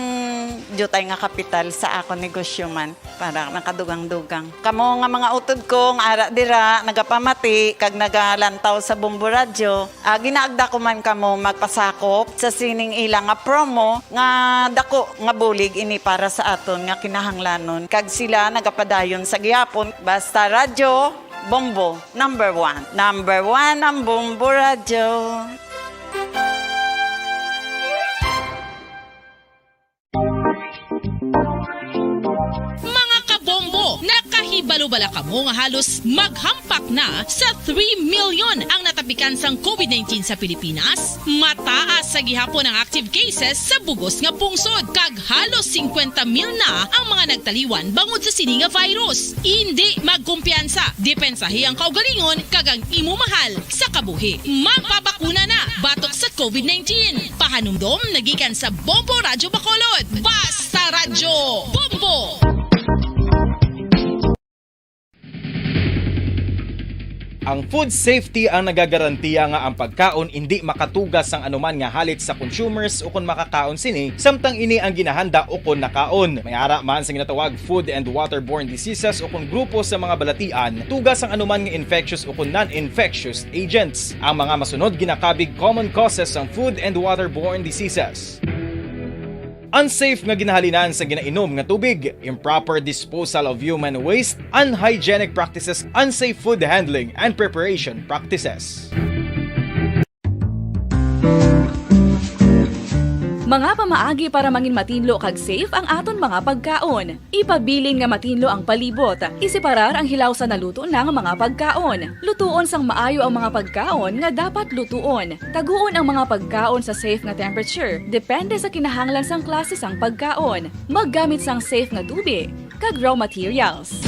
diutay nga kapital sa akon negosyo man, para nakadugang-dugang. Kamo nga mga utod ko nga ara dira, nagapamati kag nagalantaw sa Bombo Radyo, ah, ginaagda ko man kamo magpasakop sa sining ila nga promo nga dako nga bulig ini para sa aton nga kinahanglanon, kag sila nagapadayon sa gihapon. Basta Radyo, Bombo, number one. Number one ang Bombo Radyo. Mga kabombo, nakahibalo bala kamo nga halos maghampak na sa three million ang natapikan sang covid nineteen sa Pilipinas? Mataas sa gihapon ang active cases sa bug-os nga pungsod, kag halos singkwenta mil na ang mga nagtaliwan bangod sa sini nga virus. Indi magkumpiyansa, depensahi ang kaugalingon kag ang imo mahal sa kabuhi. Magpabakuna na batok sa covid nineteen. Pahanumdom nagikan sa Bombo Radyo Bacolod. Basta Radyo Bombo! Ang food safety ang nagagarantiya nga ang pagkaon indi makatuga sang anuman nga halit sa consumers ukon makakaon sini, samtang ini ang ginahanda ukon nakaon. May ara man sa ginatawag food and waterborne diseases ukon grupo sa mga balatian, tuga sang anuman nga infectious ukon non-infectious agents. Ang mga masunod ginakabig common causes sang food and waterborne diseases. Unsafe nga ginahalinan sa ginainom nga tubig, improper disposal of human waste, unhygienic practices, unsafe food handling and preparation practices. Mga pamaagi para mangin matinlo kag safe ang aton mga pagkaon. Ipabilin nga matinlo ang palibot. Iseparar ang hilaw sa naluto na nga mga pagkaon. Lutuon sang maayo ang mga pagkaon nga dapat lutuon. Taguon ang mga pagkaon sa safe nga temperature, depende sa kinahanglan sang klase sang pagkaon. Maggamit sang safe nga tubi kag raw materials.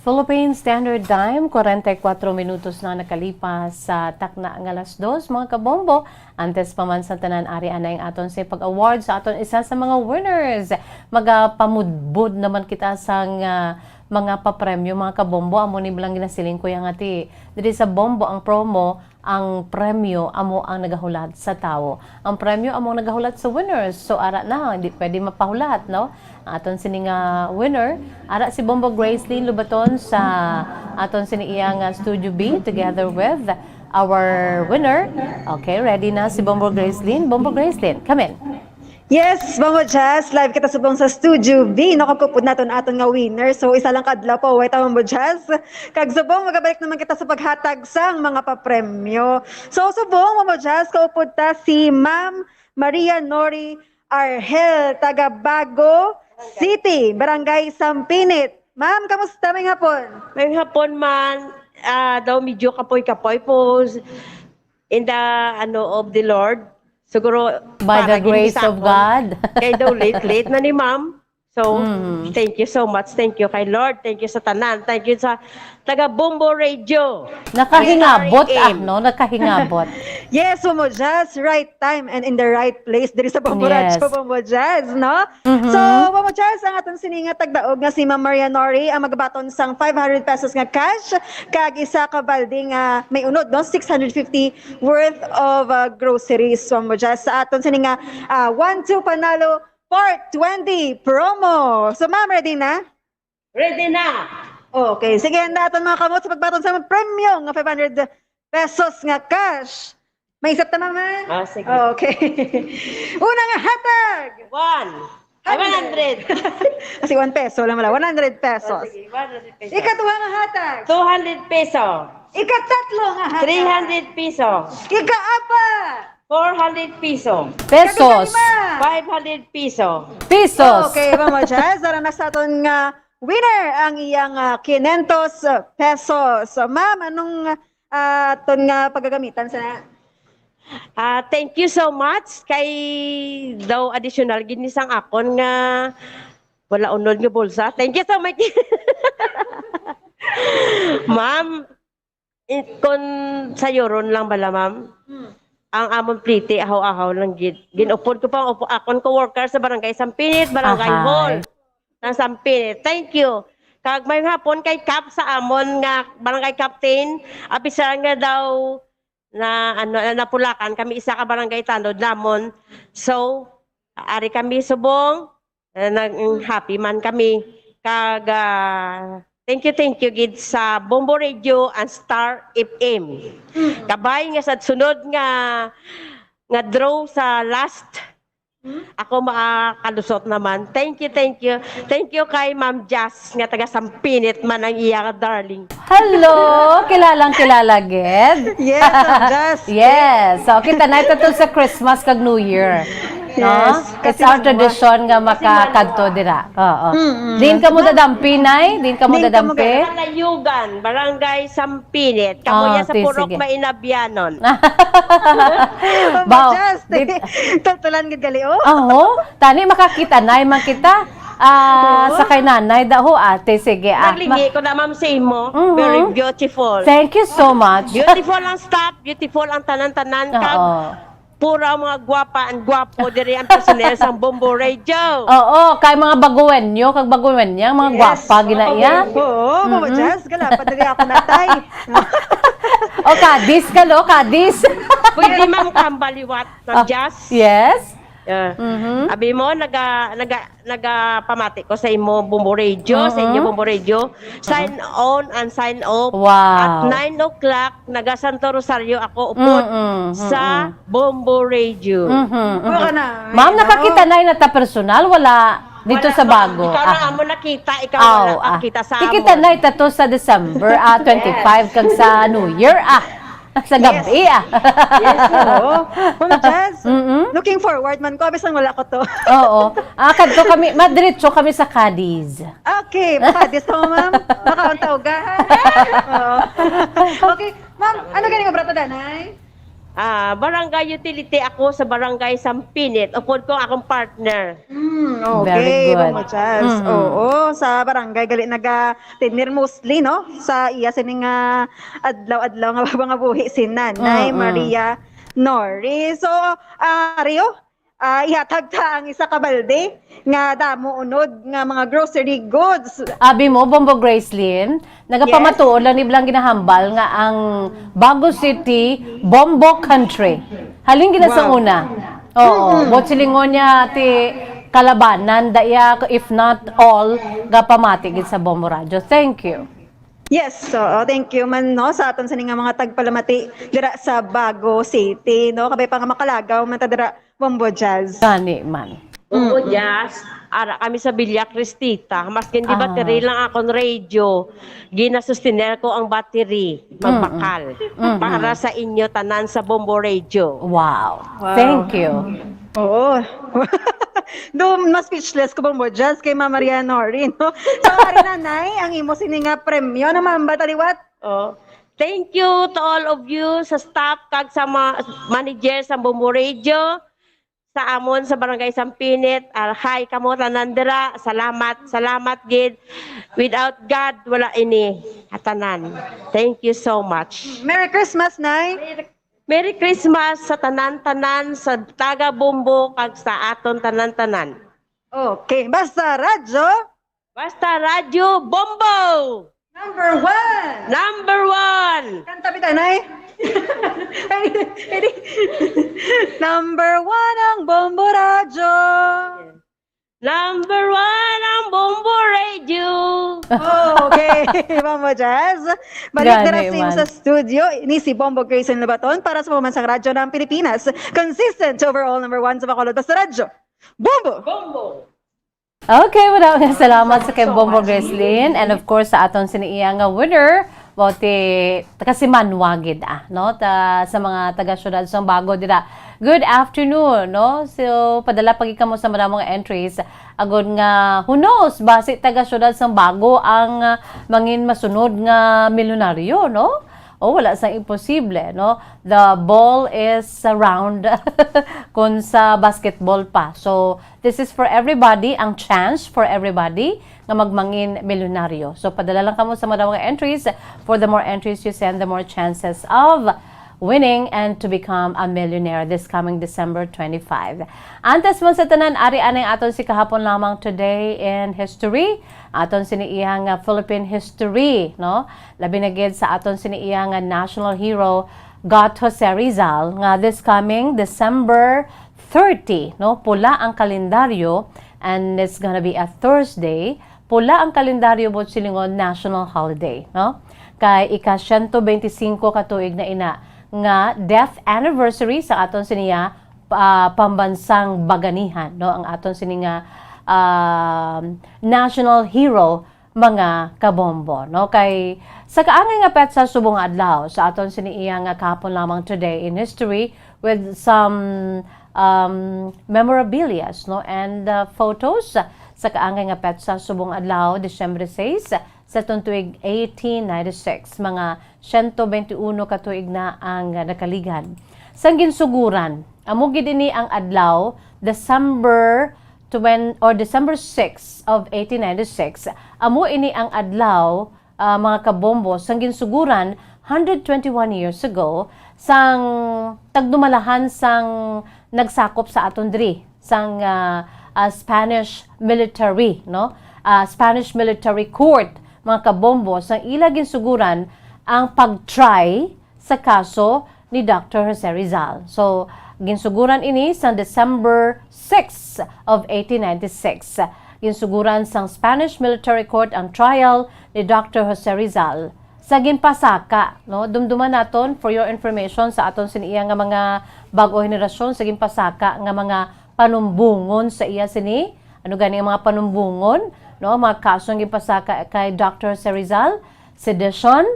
Philippine Standard Time, kwarenta y kuatro minutos na nakalipas sa takna nga alas dos, mga kabombo. Antes pa man sa tanan, ari anay ang aton sa pag-award sa aton isa sa mga winners. Magapamudbod naman kita sang, ah, mga papremyo, mga kabombo. Amo ni lang ginasiling ko yang ati. Diri sa Bombo ang promo, ang premyo amo ang nagahulat sa tawo. Ang premyo amo ang nagahulat sa winners. So, ara na, hindi pwede mapahulat, no? Ang aton sini nga winner, ara si Bombo Gracelyn Lubaton sa aton sini iya nga Studio B together with our winner. Okay, ready na si Bombo Gracelyn. Bombo Gracelyn, come in. Yes, Bombo Jazz, live kita subong sa Studio B. Nakakupod naton aton nga winner. So, isa lang ka adlaw pa, wait, Bombo Jazz. Kag subong, magabalik naman kita sa paghatag sang mga papremyo. So, subong, Bombo Jazz, kaupod ta si Ma'am Maria Nori Arhel, taga Bago City, Barangay Sampinit. Ma'am, kamusta? May hapon. May hapon man, ah, daw medyo kapoy-kapoy po in the, ano, of the Lord. Siguro, By the para gid grace sa of akon. God. Kay daw late-late na ni ma'am. So, Mm. thank you so much. Thank you kay Lord. Thank you sa tanan. Thank you sa taga Bombo Radio. Nakahingabot, Star ah, F M. No? Nakahingabot. Yes, Bombo Jazz, right time and in the right place. Diri sa Bombo Yes. Radio, Bombo Jazz, no? Mhm. So, Bombo Jazz, ang aton sini nga tagdaog nga si Ma'am Maria Nori ang magabaton sang five hundred pesos nga cash kag isa ka balde nga may unod, no? Six hundred fifty worth of, uh, groceries, Bombo Jazz. Sa aton sini nga, uh, one two Panalo Part twenty promo. So, ma'am, ready na? Ready na. Okay. Sige, handa aton mga kamot sa pagbaton sa premyo nga five hundred pesos nga cash. May isap ta, ma'am, ha? Ah, sige. Okay. Una nga hatag. One. Hundred. Ay, one hundred. Kasi one peso lang wala. One hundred pesos. Oh, sige, one hundred pesos. Ikatuha nga hatag. Two hundred peso. Ikatatlo nga hatag. Three hundred peso. Ikaapat. Four hundred piso. Pesos. Ikaduha. Five hundred piso. Pesos. Okay, Ma'am Jazz, ara na sa aton nga winner ang iyang, ah, quinientos pesos. So, ma'am, anong, ah, aton nga pagagamitan sa na? Ah, thank you so much kay daw additional gid ni sang akon nga wala unod nga bulsa. Thank you so much. Ma'am, Eh, kon sayuron lang bala, ma'am, Hmm. ang amon pliti, ahaw-ahaw lang gid. Ginupod ko pa ang upo-, akon co-worker sa Barangay Sampinit, Barangay Ahay. Hall ng Sampinit. Thank you. Kag may hapon kay Kap sa amon nga Barangay Captain, abisan nga daw na, ano, na napulakan kami, isa ka barangay tanod namon. So, ari kami subong, eh, nag-, mm, happy man kami. Kag, ah, thank you, thank you gid sa Bombo Radio and Star F M. Mm. Kabay nga sa sunod nga, nga draw sa last, Hmm? ako makakalusot naman. Thank you, thank you. Thank you kay Ma'am Jazz nga taga Sampinit man ang iya nga darling. Hello! Kilalang kilala gid. Yes, Ma'am Jazz. Yes. So, kita na ito to sa Christmas kag New Year. No? Yes. It's our tradition nga makakadto dira. Oo. Mm-mm. Diin kamo dadampi, Nay? Diin kamo dadampi? Kalayugan, Barangay Sampinit. Kamo Ah, ya sa ti, Purok sige. Mainabyanon. Ma'am Jazz, di- tultulan gid gali, oh. Aho? Tani makakita, Nay, man kita. Ah, Oo. Sa kay nanay daw, ate, sige, ah. Naglingi ko na, ma'am, sa imo. Mhm. Very beautiful. Thank you so much. Beautiful ang staff, beautiful ang tanan-tanan. Oo. Kag pura mga gwapa and gwapo diri ang personnel sa Bombo Radio. Oo, kay mga baguwenyo, kag baguwenya, mga Yes. gwapa, gina-, iya. Oo, Mama Mhm. Jazz, gala pa diri ako natay. O, kadis ka, lo, kadis. Pwede, ma'am, kambaliwat ng Ah, Jazz? Yes. Yeah. Mhm. Abi mo, naga-, naga-, nagapamati ko sa imo, Bombo Radio, sa inyo, Mm-mm. Bombo Radio. Sign on and sign off. Wow. At nine o'clock, naga Santo Rosario ako, upod Mm-mm, sa mm-mm. Bombo Radio. Mhm, mhm. Wala na. Ma'am, Ay, nakakita no? na yun at personal? Wala dito Wala sa pa. Bago. Ikaw na Ah. amo nakita, ikaw Aw, wala ah. Nakita sa Kikita amon. Na ito to sa December, ah, Yes. twenty-five kag sa New Year, ah. Sa Yes. gabi, ah. Yes, oo. Ma'am Jazz, Mm-mm. looking forward man ko, abis nang wala ko to. Oo. Ah, kadto kami, madiretso kami sa Cadiz. Okay, Cadiz to, ma'am. Makauntaw ka, ha? Oo. Okay, ma'am, ano gani nga obrata, danay? Ah, barangay utility ako sa barangay Sampinit, upod ko akong partner. Mm, okay, Very good. Ma'am Jazz. Mhm. Oo, sa barangay gali nagatinir mostly, no? Sa iya sining nga adlaw-adlaw nga mga buhi si Nanay Mm-mm. Maria Nori. So, ah, Rio, ah, ihatag ta ang isa ka balde nga damo unod nga mga grocery goods. Abi mo, Bombo Gracelyn, nagapamatuod lang ni Blang ginahambal nga ang Bago City, Bombo Country. Halin gina sa Wow. una. Oo, buot silingon niya ti kalabanan, daya, if not all, gapamati gid sa Bombo Radyo. Thank you. Yes, so thank you man, no, sa aton sini nga mga tagpalamati dira sa Bago City, no? Kabay pa nga makalagaw man ta dira, Bombo Jazz. Gani man. Oo, Jazz. Ara kami sa Villa Cristita. Maskin di Ah. battery lang akong radio, ginasustiner ko ang battery. Magbakal. Mm-mm. Para sa inyo tanan sa Bombo Radio. Wow. Wow. Thank you. Oo. Do, mas speechless ko, Bombo Jazz, kay Ma'am Maria Nori, no? So, ari, Nanay, ang imo sini nga premyo na mamba taliwat. Oh. Thank you to all of you sa staff kag sa mga manager sa Bombo Radio, sa amon sa Barangay Sampinit. Ah, hi kamo tanan dira. Salamat, salamat gid. Without God, wala ini tanan. Thank you so much. Merry Christmas, Nay. Merry Christmas sa tanan-tanan, sa taga Bombo kag sa aton tanan-tanan. Okay, basta radyo. Basta Radyo Bombo! Number one! Number one! Kanta bitaw, Nay. Ay, ay, number one ang Bombo Radyo. Number one ang Bombo Radio! Oh, okay, Bombo Jazz. Balik Gani na sim man. Sa studio ni si Bombo Grayson Lobaton para sa Pamansang Radyo ng Pilipinas. Consistent overall number one sa Bacolod, basta radyo. Bombo! Bombo! Okay, maraming salamat sa kay Bombo Gracelyn and of course sa aton sini iya nga winner, mao ti taga Simanwa gid, ah, no? Ta, sa mga taga Siyudad sang Bago dira. Good afternoon, no? So, padala pa gid kamo sa madamo nga entries agud nga, who knows, basi taga Siyudad sang Bago ang, ah, mangin masunod nga milyonaryo, no? O, wala sang imposible, no? The ball is round kun sa basketball pa. So, this is for everybody, ang chance for everybody nga magmangin milyonaryo. So, padala lang kamo sa madamo nga entries. For the more entries you send, the more chances of winning and to become a millionaire this coming December twenty-five. Antes man sa tanan, ari anay aton si kahapon lamang today in history. Aton sini iya nga Philippine history, no? Labi na gid sa aton sini iya nga national hero, Got Jose Rizal, nga this coming December thirty, no? Pula ang kalendaryo and it's gonna be a Thursday. Pula ang kalendaryo, buot silingon, national holiday, no? Kay ika siyento benti singko ka tuig na ina nga death anniversary sa aton siniya, ah, pambansang baganihan, no? Ang aton sini nga, um, national hero, mga kabombo, no? Kay sa kaangay nga petsa subong nga adlaw, sa aton sini iya nga kahapon lamang today in history with some, um, memorabilias, no? And, uh, photos sa kaangay nga petsa subong adlaw, Disyembre sais, sa atong tuig eighteen ninety-six, mga siyento benti uno ka tuig na ang nakaligad. Sang ginsuguran, amo gid ini ang adlaw, December twen-, or December six of eighteen ninety-six, amo ini ang adlaw, ah, mga kabombo, sang ginsuguran hundred twenty-one years ago, sang tagdumalahan sang nagsakop sa aton diri, sang, ah, ah, Spanish military, no? Ah, Spanish military court, mga kabombo, sang ila ginsuguran ang pag-try sa kaso ni Doctor Jose Rizal. So, ginsuguran ini sa December six of eighteen ninety-six. Ginsuguran sang Spanish Military Court ang trial ni Doctor Jose Rizal sa ginpasaka, no? Dumduman naton, for your information, sa aton sini iya nga mga bag-o henerasyon, sa ginpasaka nga mga panumbongon sa iya sini. Ano gani ang mga panumbongon, no? Mga kasong ginpasaka kay Doctor Jose Rizal, sedition,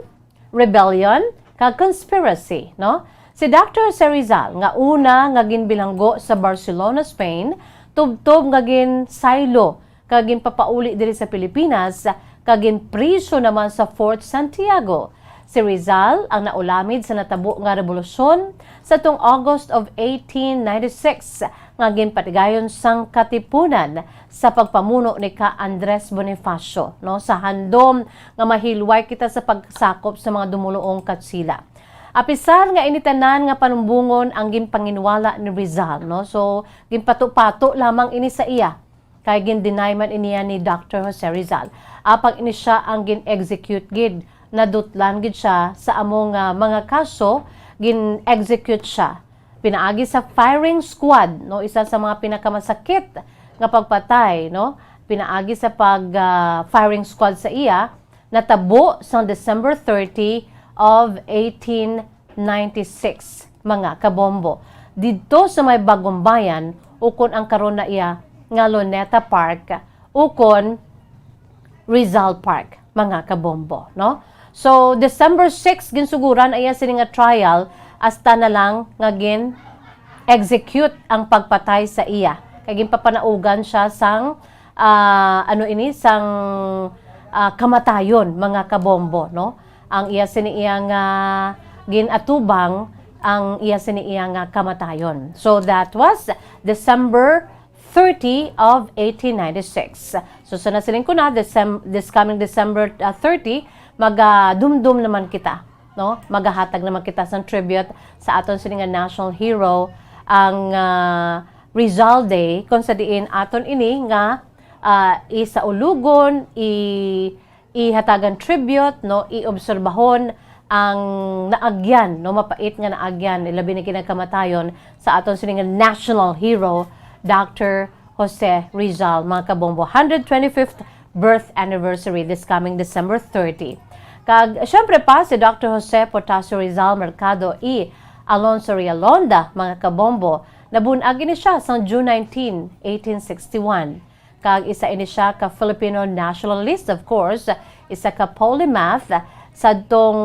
rebellion, kag conspiracy, no? Si Doctor Jose Rizal, nga una nga ginbilanggo sa Barcelona, Spain, tubtob nga ginsaylo kag ginpapauli diri sa Pilipinas, kag ginpriso naman sa Fort Santiago. Si Rizal ang naulamid sa natabo nga rebolusyon sa tong August of eighteen ninety-six nga ginpatigayon sang Katipunan sa pagpamuno ni ka Andres Bonifacio, no, sa handom nga mahilway kita sa pagsakop sa mga dumuluong Katsila. Apisar nga ini tanan nga panumbongon ang ginpanginwala ni Rizal, no? So, ginpato-pato lamang ini sa iya, kay gin-deny man ini ni Doctor Jose Rizal. Apang ini sia ang gin-execute gid, nadutlan gid sia sa amo nga mga kaso, gin-execute sia pinaagi sa firing squad, no, isa sa mga pinakamasakit nga pagpatay, no, pinaagi sa pag, ah, firing squad sa iya, natabo sang December thirty of eighteen ninety-six, mga kabombo, didto sa may Bagong Bayan, ukon ang karon na iya nga Luneta Park, ukon Rizal Park, mga kabombo, no? So, December six, ginsuguran iya sini nga trial, hasta na lang nga gin-execute ang pagpatay sa iya. Kay ginpapanaugan siya sang, ah, ano ini, sang, ah, kamatayon, mga kabombo, no? Ang iya sini iya nga gin-atubang, ang iya sini iya nga kamatayon. So, that was December thirty of eighteen ninety-six. So, sa nasiling ko na, Decem-, this coming December, uh, thirty, magadumdum naman kita, no? Magahatag naman kita sang tribute sa aton sini nga national hero, ang, uh, Rizal Day, kung sa diin aton ini nga, uh, isaulogon, i-, ihatagan tribute, no, iobserbahon ang naagyan, no, mapait nga naagyan, labi na kinagkamatayon sa aton sini nga national hero, Doctor Jose Rizal, mga kabombo. Hundred twenty-fifth birth anniversary this coming December thirty. Kag, syempre pa, si Doctor Jose Potasio Rizal Mercado y Alonso Realonda, mga kabombo, nabun-ag ini siya sang June nineteen, eighteen sixty-one. Kag isa ini siya ka Filipino nationalist, of course, isa ka polymath sadtong,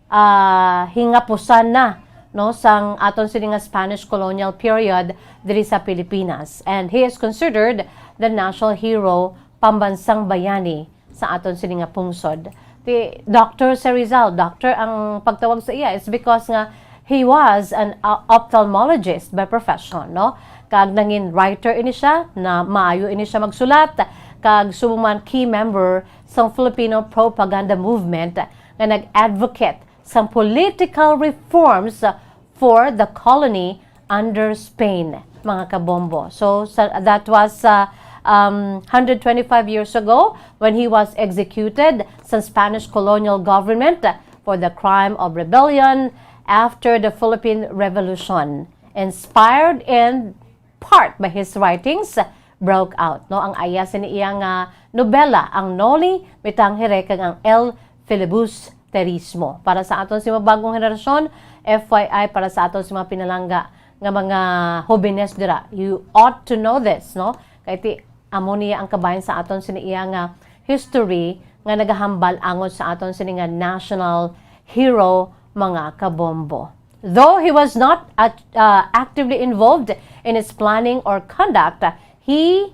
ah, hingapusan na, no, sang aton sini nga Spanish colonial period diri sa Pilipinas. And he is considered the national hero, pambansang bayani sa aton sini nga pungsod. Ti Doctor Sir Rizal, doctor ang pagtawag sa iya is because nga he was an, uh, ophthalmologist by profession, no? Kag nangin writer ini siya, na maayo ini siya magsulat, kag subong man key member sang Filipino propaganda movement nga nag-advocate sang political reforms for the colony under Spain, mga kabombo. So, sa, that was, uh, um, hundred twenty-five years ago when he was executed sa Spanish colonial government for the crime of rebellion after the Philippine Revolution, inspired in part by his writings, broke out, no? Ang iya sini iya nga nobela, ang Noli Me Tangere kag ang El Filibusterismo. Para sa aton si mga bagong henerasyon, F Y I, para sa aton si mga pinalangga nga mga hobenes dira, you ought to know this, no? Kay ti amo niya ang kabahin sa aton sini iya nga history nga nagahambal angot sa aton sini nga national hero, mga kabombo. Though he was not at, uh, actively involved in its planning or conduct, he,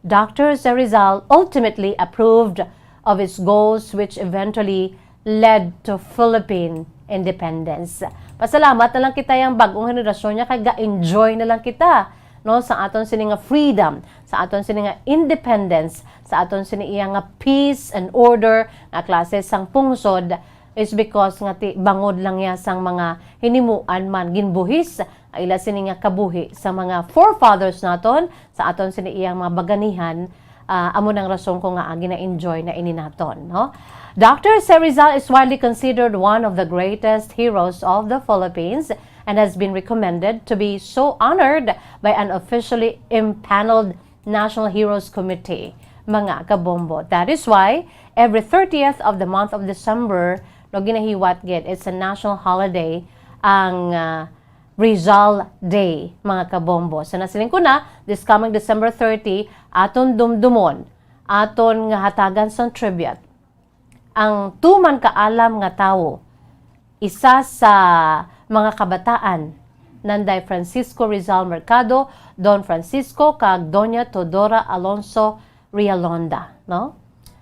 Doctor Rizal, ultimately approved of its goals, which eventually led to Philippine independence. Pasalamat na lang kita yang bagong henerasyon niya kay ga-enjoy na lang kita, no, sa aton sini nga freedom, sa aton sini nga independence, sa aton sini iya nga peace and order nga klase sang pungsod, is because nga ti bangod lang niya sang mga hinimuan man, ginbuhis ang ila sini nga kabuhi sa mga forefathers naton, sa aton sini iyang mga baganihan, ah, amo nang rason ko nga gina-enjoy na ini naton, no? Doctor Sir Rizal is widely considered one of the greatest heroes of the Philippines and has been recommended to be so honored by an officially impaneled National Heroes Committee, mga kabombo. That is why every thirtieth of the month of December, no, ginahiwat gid, it's a national holiday ang, ah, Rizal Day, mga kabombo. So, nasiling ko na, this coming December thirty, aton dumdumon, aton nga hatagan sang tribute ang tuman kaalam nga tawo, isa sa mga kabataan, Nanday Francisco Rizal Mercado, Don Francisco, kag Doña Teodora Alonso Realonda, no?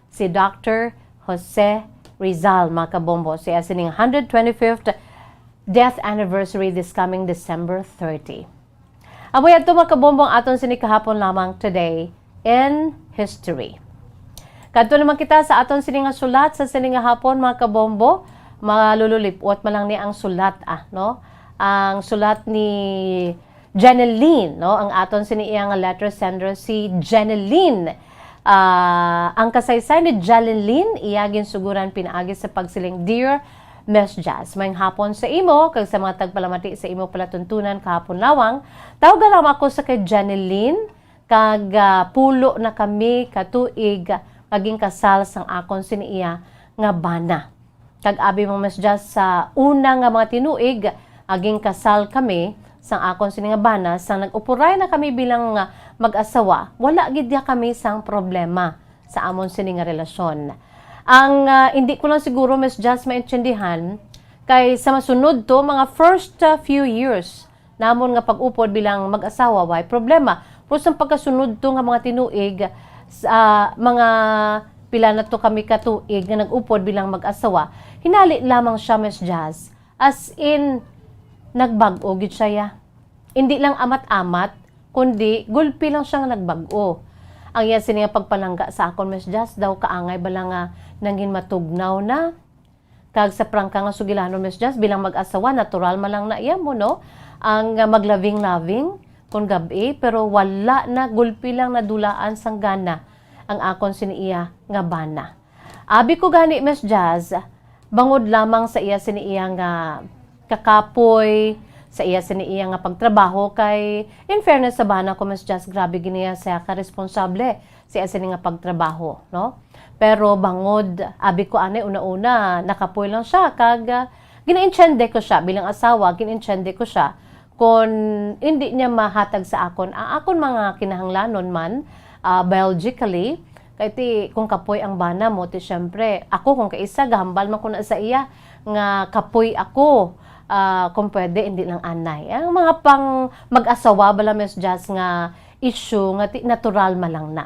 Si Doctor Jose Rizal, mga kabombo, sa iya sining hundred twenty-fifth death anniversary this coming December thirty. Amo yadto, mga kabombo, ang aton sini kahapon lamang, Today in History. Kadto naman kita sa aton sini nga sulat sa sini nga hapon, mga kabombo. Malululip-ot man lang ni ang sulat, ah, no? Ang sulat ni Jeneline, no? Ang aton sini iya nga letter sender, si Jeneline. Ah, ang kasaysay ni Jeneline, iya ginsuguran pinaagi sa pagsiling, "Dear Miss Jazz, maayong hapon sa imo kag sa mga tagpalamati sa imo palatuntunan kahapon lawang. Tawga lang ako sa kay Jeneline, kag, ah, pulo na kami ka tuig nga ginkasal sang akon sini iya nga bana." Kag abi, mga Miss Jazz, sa una nga mga tinuig, ah, ginkasal kami sang akon sini nga bana, sang nag-upuray na kami bilang, ah, mag-asawa, wala gid ya kami sang problema sa amon sini nga relasyon. Ang, ah, hindi ko lang siguro, Miss Jazz, maintindihan, kay sa masunod to, mga first, ah, few years, namon nga pag-upod bilang mag-asawa, way problema. Pero sa pagkasunod to nga mga tinuig, sa mga pila na to kami ka tuig nga nag-upod bilang mag-asawa, hinali lamang siya, Miss Jazz. As in, nagbag-o gid siya, ya. Hindi lang amat-amat, kundi gulpi lang siya nga nagbag-o. Ang iya sini nga pagpalangga sa akon, Miss Jazz, daw kaangay bala nga nangin matugnaw na. Kag sa prangka nga sugilanon, Miss Jazz, bilang mag-asawa, natural man lang na iya mo, no? Ang, ah, mag-loving-loving kon gab-i, pero wala na, gulpi lang nadulaan sang gana ang akon sini iya nga bana. Abi ko gani, Miss Jazz, bangod lamang sa iya sini iya nga kakapoy, sa iya sini iya nga pagtrabaho, kay in fairness sa bana ko, Miss Jazz, grabe gid niya siya ka responsable sa iya sini nga pagtrabaho, no? Pero bangod, abi ko anay, una-una, nakapoy lang siya, kag, ah, ginaintiende ko siya, bilang asawa, ginaintiende ko siya, kon hindi niya mahatag sa akon ang akon mga kinahanglanon man, ah, biologically, kay ti, kung kapoy ang bana mo, ti, siyempre, ako kung kaisa, gahambal man ko na sa iya nga kapoy ako, ah, kung pwede, hindi lang anay. Ang mga pang mag-asawa bala, Miss Jazz, nga issue nga ti natural man lang na.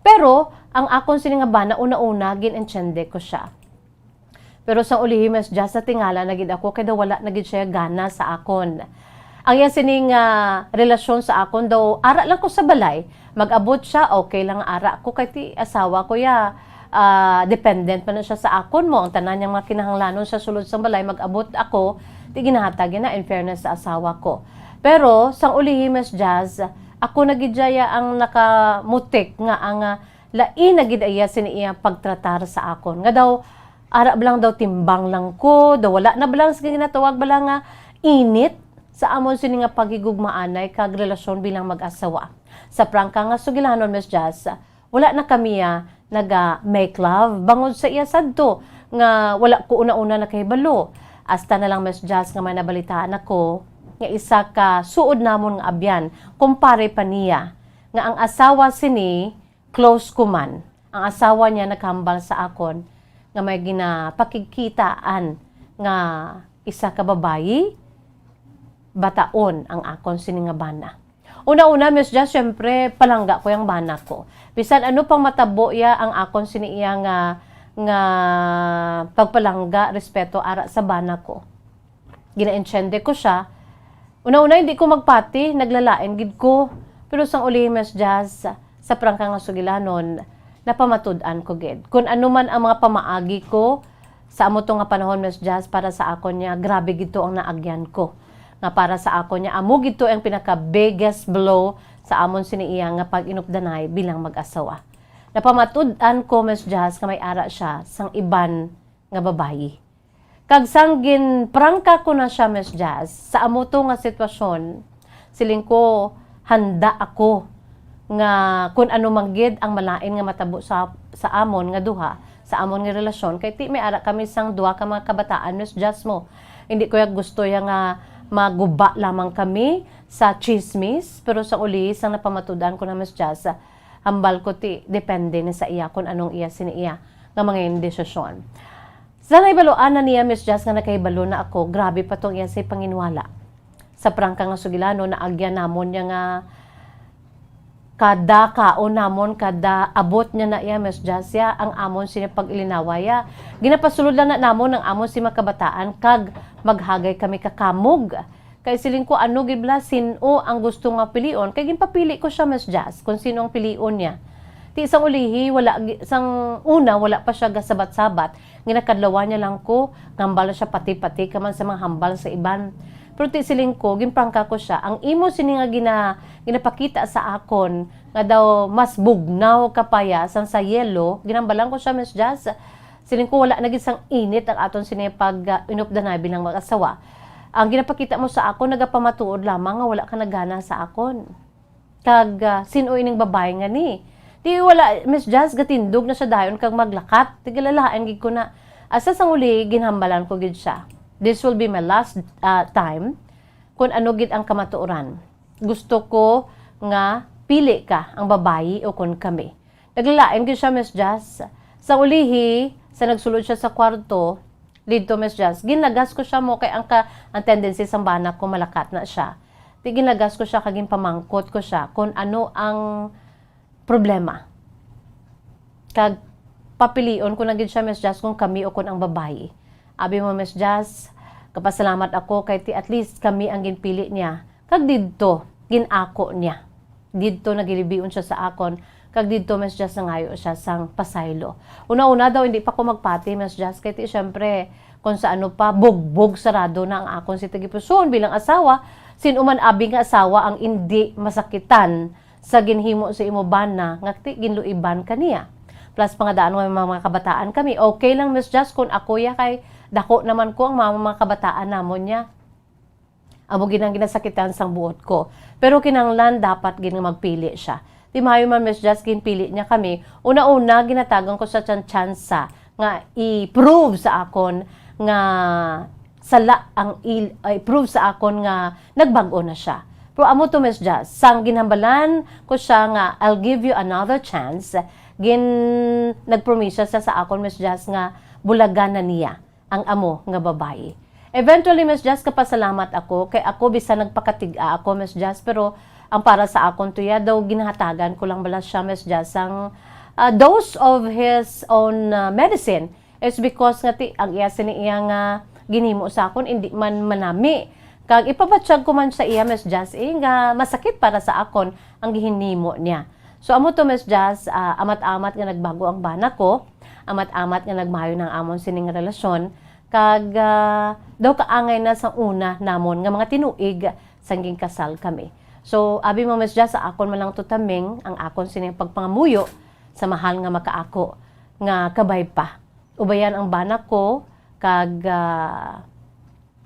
Pero ang akon sini nga bana, una-una, gin-entiende ko siya. Pero sang ulihi, Miss Jazz, natingala na gid ako kay daw wala na gid siya gana sa akon. Ang iya sining, ah, relasyon sa akon daw, ara lang ko sa balay, mag-abot siya, okay lang ara ko kay ti asawa ko ya, ah, dependent man na siya sa akon mo. Ang tanan niyang mga kinahanglanon sa sulod sang balay, mag-abot ako, ti ginahatag niya na, in fairness sa asawa ko. Pero sang ulihi, Miss Jazz, ako na gid ya ang nakamutik nga ang, ah, lain na gid iya sini iya pagtratar sa akon. Nga daw, ara ba lang daw timbang lang ko, daw wala na ba lang sa ginatawag ba lang nga init sa amon sini nga paghigugmaanay kag relasyon bilang mag-asawa. Sa prangka nga sugilanon, Miss Jazz, wala na kami, ah, naga-make love bangod sa iya sadto nga wala ko una-una nakahibalo. Hasta na lang, Miss Jazz, nga may nabalitaan ako nga isa ka suod namon nga abyan, kumpare pa niya, nga ang asawa sini close ko man. Ang asawa niya naghambal sa akon nga may ginapakigkitaan nga isa ka babayi, bataon ang akon sini nga bana. Una-una, Miss Jazz, syempre, palangga ko yang bana ko. Bisan ano pang matabo ya ang akon sini iya nga, nga pagpalangga, respeto ara sa bana ko. Ginaintiende ko siya. Una-una, hindi ko magpati, naglalain gid ko. Pero sang uli, Miss Jazz, sa prangka nga sugilanon, napamatud-an ko gid. Kung ano man ang mga pamaagi ko, sa amo to nga panahon, Miss Jazz, para sa akon niya, grabe gid to ang naagyan ko. Nga para sa akon niya, amo gid to ang pinaka-biggest blow sa amon sini iya nga pag-inupdanay bilang mag-asawa. Napamatud-an ko, Miss Jazz, nga may ara siya sang iban nga babayi. Kag sang ginprangka ko na siya, Miss Jazz, sa amo to nga sitwasyon, siling ko, handa ako nga kun ano man gid ang malain nga matabo sa, sa amon nga duha, sa amon nga relasyon, kay ti may ara kami sang duha ka mga kabataan, Miss Jazz mo. Hindi ko ya gusto ya nga maguba lamang kami sa chismis, pero sa uli, sang napamatud-an ko na, Miss Jazz, hambal ko ti depende ni sa iya kun anong iya sini iya nga mga desisyon. Sa nahibaluan na niya, Miss Jazz, nga nakahibalo na ako, grabe pa tong iya sa panginwala. Sa prangka nga sugilanon, naagyan namon niya nga Kada kaon namon, kada abot niya na iya, Miss Jasia, ang amon sini pag-ilinawa ya. Ginapasulod lang na namon ang amon si mga kabataan kag maghagay kami kakamog. Kay siling ko, ano gid bala, sin-o ang gusto nga pilion? Kay ginpapili ko siya, Miss Jas, kung sino ang pilion niya. Ti sang ulihi, wala gi-, sang una, wala pa siya gasabat-sabat. Ginakadlawan niya lang ko, hambal siya pati-pati ka man sa mga hambal sa iban. Pero ti siling ko, ginprangka ko siya, ang imo sini nga gina-, ginapakita sa akon, nga daw mas bugnaw ka pa ya sang sa yelo, ginhambalan ko siya, Miss Jas. Siling ko, wala na gid sang init ang aton sini pag, ah, inupdanay bilang mag-asawa. Ang ginapakita mo sa akon, nagapamatuod lamang nga wala ka nagana sa akon. Kag, ah, sin-o ining babayi nga ni? Di wala, Miss Jazz, gatindog na siya dayon kag maglakat. Tigalalaan gid ko na. Asa sang uli, ginhambalan ko gid siya. This will be my last, ah, time. Kung ano gid ang kamatuoran. Gusto ko nga pili ka, ang babayi o kon kami. Naglalain gid siya, Miss Jazz. Sa ulihi, sa nagsulod siya sa kwarto, didto, Miss Jazz, ginlagas ko siya mo kay ang ka-, ang tendency sang bana ko malakat na siya. Di ginlagas ko siya kag ginpamangkot ko siya kung ano ang problema. Kag papilion ko na gid siya, Miss Jazz, kung kami o kung ang babayi. Abi mo, Miss Jazz, kapasalamat ako kay ti at least kami ang ginpili niya. Kag didto, gin-ako niya. Didto nagilibion siya sa akon. Kag didto, Miss Jazz, nangayo siya sang pasaylo. Una-una daw, hindi pa ko magpati, Miss Jazz, kay ti, syempre, kung sa ano pa, bugbog sarado na ang akon si tagipuson bilang asawa. Sin-o man abi nga asawa ang indi masakitan sa ginhimo sa imo bana nga ti ginluiban ka niya. Plus, pangadaan nga may mga kabataan kami. Okay lang, Miss Jazz, kung ako ya kay dako naman ko ang mga, mga kabataan namon niya. Amo gid ang ginasakitan sang buot ko. Pero kinahanglan dapat gid nga magpili siya. Di maayo man, Miss Jazz, ginpili niya kami. Una-una, ginatagan ko sa tsan-, tsansa nga i-prove sa akon nga sala ang il-, ay, i-prove sa akon nga nagbag-o na siya. Pero amo to, Miss Jazz, sang ginhambalan ko siya nga, "I'll give you another chance," gin-, nagpromise siya sa, sa akon, Miss Jazz, nga bulagan na niya ang amo nga babayi. Eventually, Miss Jazz, kapasalamat ako, kay ako bisan nagpakatig-a ako, Miss Jazz, pero ang para sa akon to ya daw ginahatagan ko lang bala siya, Miss Jazz, sang, ah, dose of his own, ah, medicine. It's because nga ti, ang iya sini iya nga ginhimo sa akon, indi man manami. Kag ipabatyag ko man sa iya, Miss Jazz, eh, nga masakit para sa akon ang gihinimo niya. So, amo to, Miss Jazz, ah, amat-amat nga nagbago ang bana ko, amat-amat nga nagmayo na ang amon sining relasyon, kag, ah, daw kaangay na sa una namon nga mga tinuig sang ginkasal kami. So, abi mo, Miss Jazz, sa akon man lang to taming ang akon sining pagpangamuyo sa mahal nga makaako nga kabay pa. Ubayan ang bana ko, kag, ah,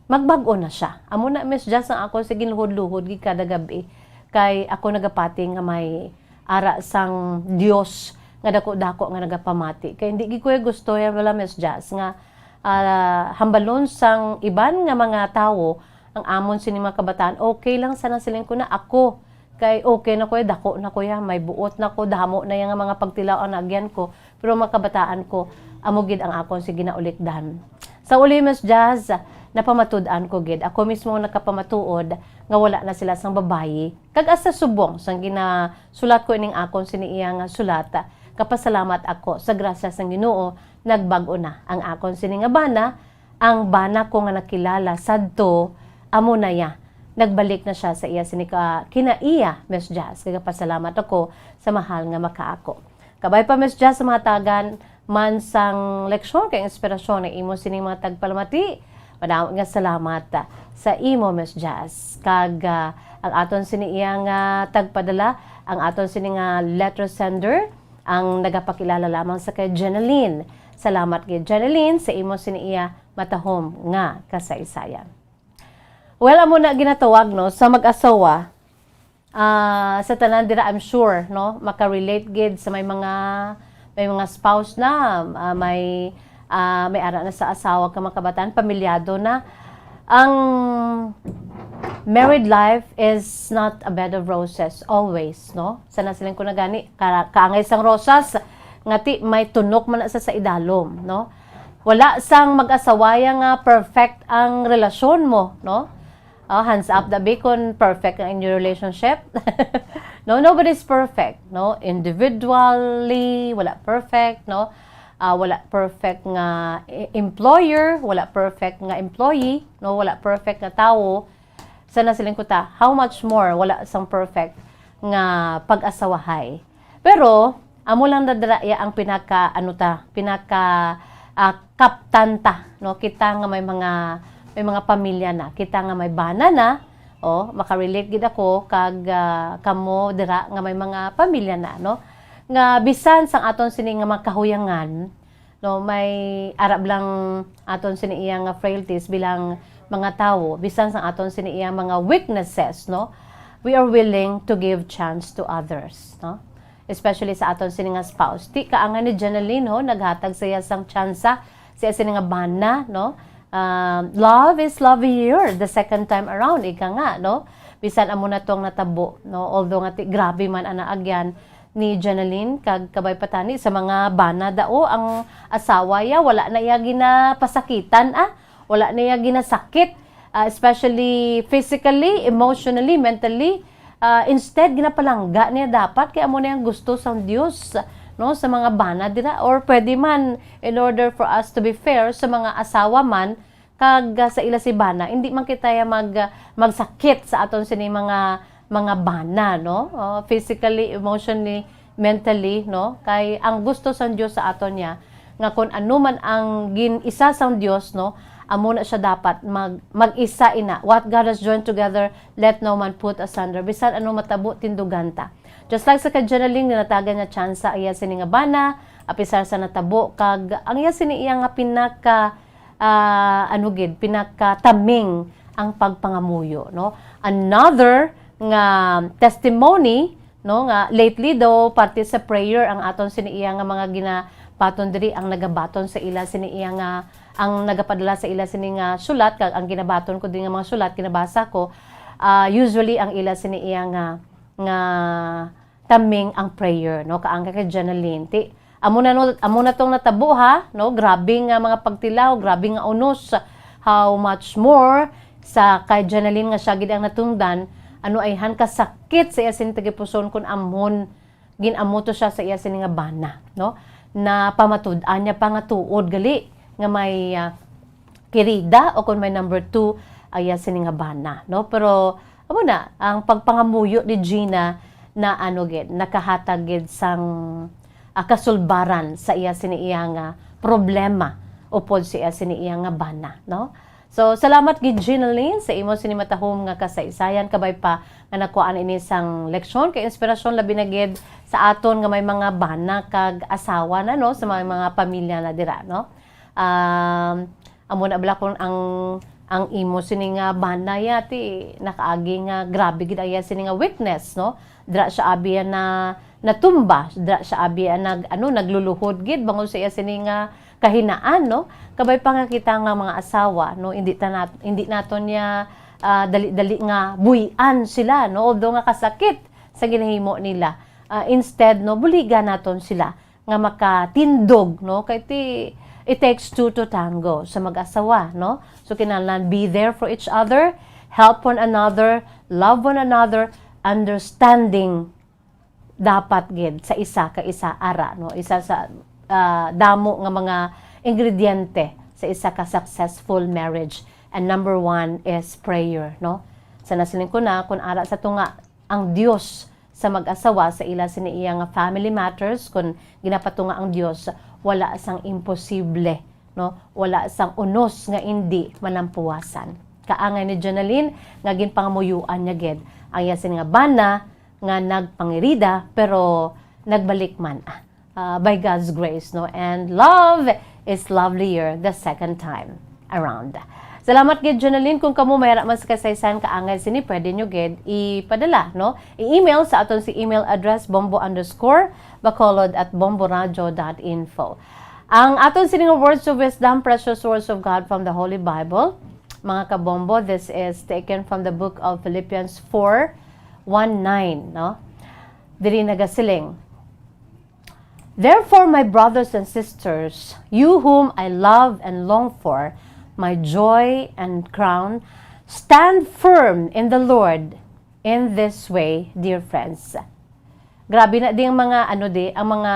magbag-o na siya. Amo na, Miss Jazz, ang akon sa ginluhod-luhod gid kada gab-i. Kay ako nagapati nga may ara sang Dios nga dako-dako nga nagapamati. Kay hindi gid ko ya gusto ya wala, Miss Jazz, nga, ah, hambalon sang iban nga mga tawo ang amon sini mga kabataan. Okay lang sana siling ko na ako. Kay okay na ko ya, dako na ko ya, may buot na ko, damo na ya nga mga pagtilaw ang naagyan ko. Pero mga kabataan ko, amo gid ang akon si ginaulikdan. Sa uli, Miss Jazz, napamatud-an ko gid. Ako mismo nakapamatuod nga wala na sila sang babayi. Kag hasta subong sang ginasulat ko ining akon sini iya nga sulat, kapasalamat ako sa grasya sang Ginoo, nagbag-o na ang akon sini nga bana, ang bana ko nga nakilala sadto, amo na ya. Nagbalik na siya sa iya sini ka kinaiya, Miss Jazz. Kag pasalamat ako sa mahal nga makaako. Kabay pa, Miss Jazz, sa mga tagan man sang leksyon kag inspirasyon nga imo sining mga tagpalamati. Madamo nga salamat sa imo, Miss Jazz. Kag, ah, ang aton sini iya nga tagpadala, ang aton sini nga letter sender, ang nagapakilala lamang sa kay Jeneline. Salamat gid, Jeneline, sa imo sini iya matahom nga kasaysayan. Well, amo na ginatawag, no, sa mag-asawa, ah, sa tanan dira, I'm sure, no, makarelate gid sa may mga, may mga spouse na, ah, may, ah, may ara na sa asawa ka mga kabataan, pamilyado na. Ang married life is not a bed of roses always, no? Sana siling ko na gani, ka-, kaangay sang rosas, nga ti may tunok man na sa, sa idalom, no? Wala sang mag-asawaya nga perfect ang relasyon mo, no? Oh, hands up, dabi, kung perfect ang inyong relationship. No, nobody's perfect, no? Individually, wala perfect, no? Ah, wala perfect nga e-, employer, wala perfect nga employee, no? Wala perfect nga tawo. Sa nasiling ko ta, how much more wala sang perfect nga pag-asawahay. Pero amo lang na dira iya ang pinaka, ano ta, pinaka, ah, kaptan ta, no? Kita nga may mga, may mga pamilya na, kita nga may bana na, o, makarelate gid ako kag, ah, kamo dira nga may mga pamilya na, no? Nga bisan sang aton sini nga mga kahuyangan, no, may arab lang aton sini iya nga frailties bilang mga tawo, bisan sang aton sini iya mga weaknesses, no, we are willing to give chance to others, no? Especially sa aton sini nga spouse. Ti kaangay ni Jeneline, ho, naghatag sa iya sang tsansa sa iya sini nga bana, no? Um, love is lovelier the second time around, ika nga, no? Bisan amo na tong natabo, no? Although nga ti, grabe man ang naagyan ni Jeneline kag kabay pa tani sa mga bana dao ang asawa ya, wala na iya ginapasakitan, ah. Wala na iya ginasakit, ah, especially physically, emotionally, mentally. Ah, instead, ginapalangga niya dapat kay amo na ang gusto sang Dios, no, sa mga bana dira. Or pwede man, in order for us to be fair sa mga asawa man, kag, ah, sa ila si bana, hindi man kita ya mag, ah, magsakit sa aton sini mga, mga bana, no? Oh, physically, emotionally, mentally, no? Kay ang gusto sang Dios sa aton niya, nga kun ano man ang gin-isa sang Dios, no, amo na siya dapat mag, mag-isa ina. What God has joined together, let no man put asunder. Bisan ano matabo, tindugan ta. Just like sa kay Jeneline, ginatagan niya tsansa iya sini nga bana, apisar sa natabo, kag ang iya sini iya nga pinaka, ah, ano gid, pinakataming ang pagpangamuyo, no? Another nga testimony, no, nga lately daw parte sa prayer ang aton sini iya nga mga ginabaton diri, ang nagabaton sa ila sini iya nga, ang nagapadala sa ila sini nga sulat, kag ang ginabaton ko din nga mga sulat, ginabasa ko, ah, usually ang ila sini iya nga, nga taming ang prayer, no? Kaangay kay Jeneline. Ti, amo na, no, amo na tong natabo, ha, no? Grabe nga mga pagtilaw, grabe nga unos. How much more sa kay Jeneline nga siya gid ang natungdan, ano ayhan kasakit sa iya sini tagipuson kun amon gin-amo to siya sa iya sini nga bana, no? Napamatud-an niya pa nga tuod gali nga may, ah, kirida o kung may number two, iya sini nga bana, no? Pero, amo na, ang pagpangamuyo ni Gina na ano gid, nakahatag gid sang, ah, kasulbaran sa iya sini iya nga problema upod sa iya sini iya nga bana, no? So, salamat gid, Jeneline, sa imo sini matahom nga kasaysayan, kabay pa nga nakuhaan ini sang leksyon kay inspirasyon labi na gid sa aton nga may mga bana kag asawa na, no, sa mga, mga pamilya na dira, no? Um, amo na bala kung ang, ang imo sini nga bana ya, ti, nakaagi nga grabe gid ang iya sini nga weakness, no? Dira siya abi na natumba, dira siya abi nag, ano, nagluluhod gid bangod sa iya sini nga kahinaan, no? Kabay pa nga kita nga mga asawa, no, hindi ta nat-, hindi naton niya, ah, dali-dali nga buy-an sila, no? Although nga kasakit sa ginahimo nila, ah, instead, no, buligan naton sila nga makatindog, no? Kay ti, it takes two to tango sa mag-asawa, no? So, kinahanglan be there for each other, help one another, love one another, understanding dapat gid sa isa ka isa ara, no? Isa sa, ah, damo nga mga ingrediente sa isa ka successful marriage. And number one is prayer, no? Sa nasiling ko na, kung ara sa tunga ang Dios sa mag-asawa sa ila sini iya nga family matters, kung ginapatunga ang Dios, wala sang imposible, no? Wala sang unos nga indi manampuwasan. Kaangay ni Jeneline nga ginpangamuyuan niya gid ang iya sini nga bana nga nagpangirida, pero nagbalik man, ah, by God's grace, no? And love is lovelier the second time around. Salamat gid, Jeneline. Kung kamo may ara man sa kasaysayan kaangay sini, pwede nyo gid ipadala, no? I-email sa aton si email address, bombo underscore bacolod at bomboradio dot info. Ang aton sini nga words of wisdom, precious words of God from the Holy Bible, mga kabombo, this is taken from the book of Philippians four, one nine, no? Diri nagasiling, "Therefore, my brothers and sisters, you whom I love and long for, my joy and crown, stand firm in the Lord in this way, dear friends." Grabe na di ang mga, ano di, ang mga,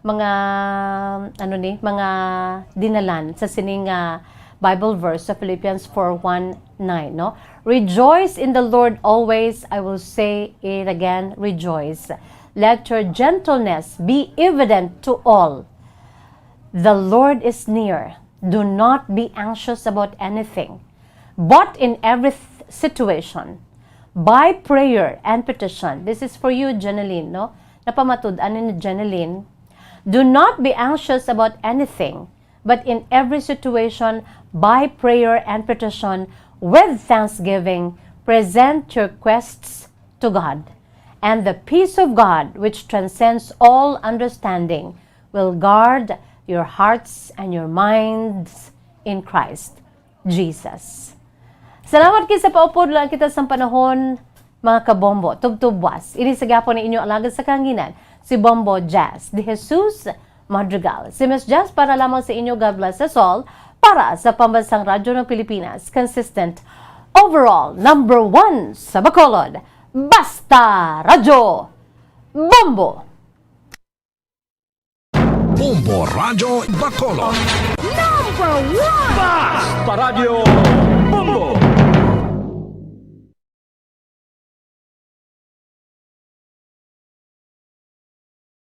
mga, ano ni, mga dinalan sa sining, ah, Bible verse sa Philippians four one nine, no? "Rejoice in the Lord always. I will say it again, rejoice. Let your gentleness be evident to all. The Lord is near. Do not be anxious about anything, but in every th- situation, by prayer and petition." This is for you, Jeneline, no? Napamatud-an ni Jeneline. "Do not be anxious about anything, but in every situation, by prayer and petition, with thanksgiving, present your requests to God. And the peace of God, which transcends all understanding, will guard your hearts and your minds in Christ Jesus." Salamat kay sa paupod lang kita sang panahon, mga kabombo, tubtubwas. Ini sa gihapon ni inyo alagad sa kahanginan, si Bombo Jazz de Jesus Madrigal. Si Miss Jazz para lamang sa inyo. God bless us all. Para sa Pambansang Radyo ng Pilipinas, consistent overall number one sa Bacolod. Basta Radyo Bombo! Bombo Radyo Bacolod. Number one! Basta Radyo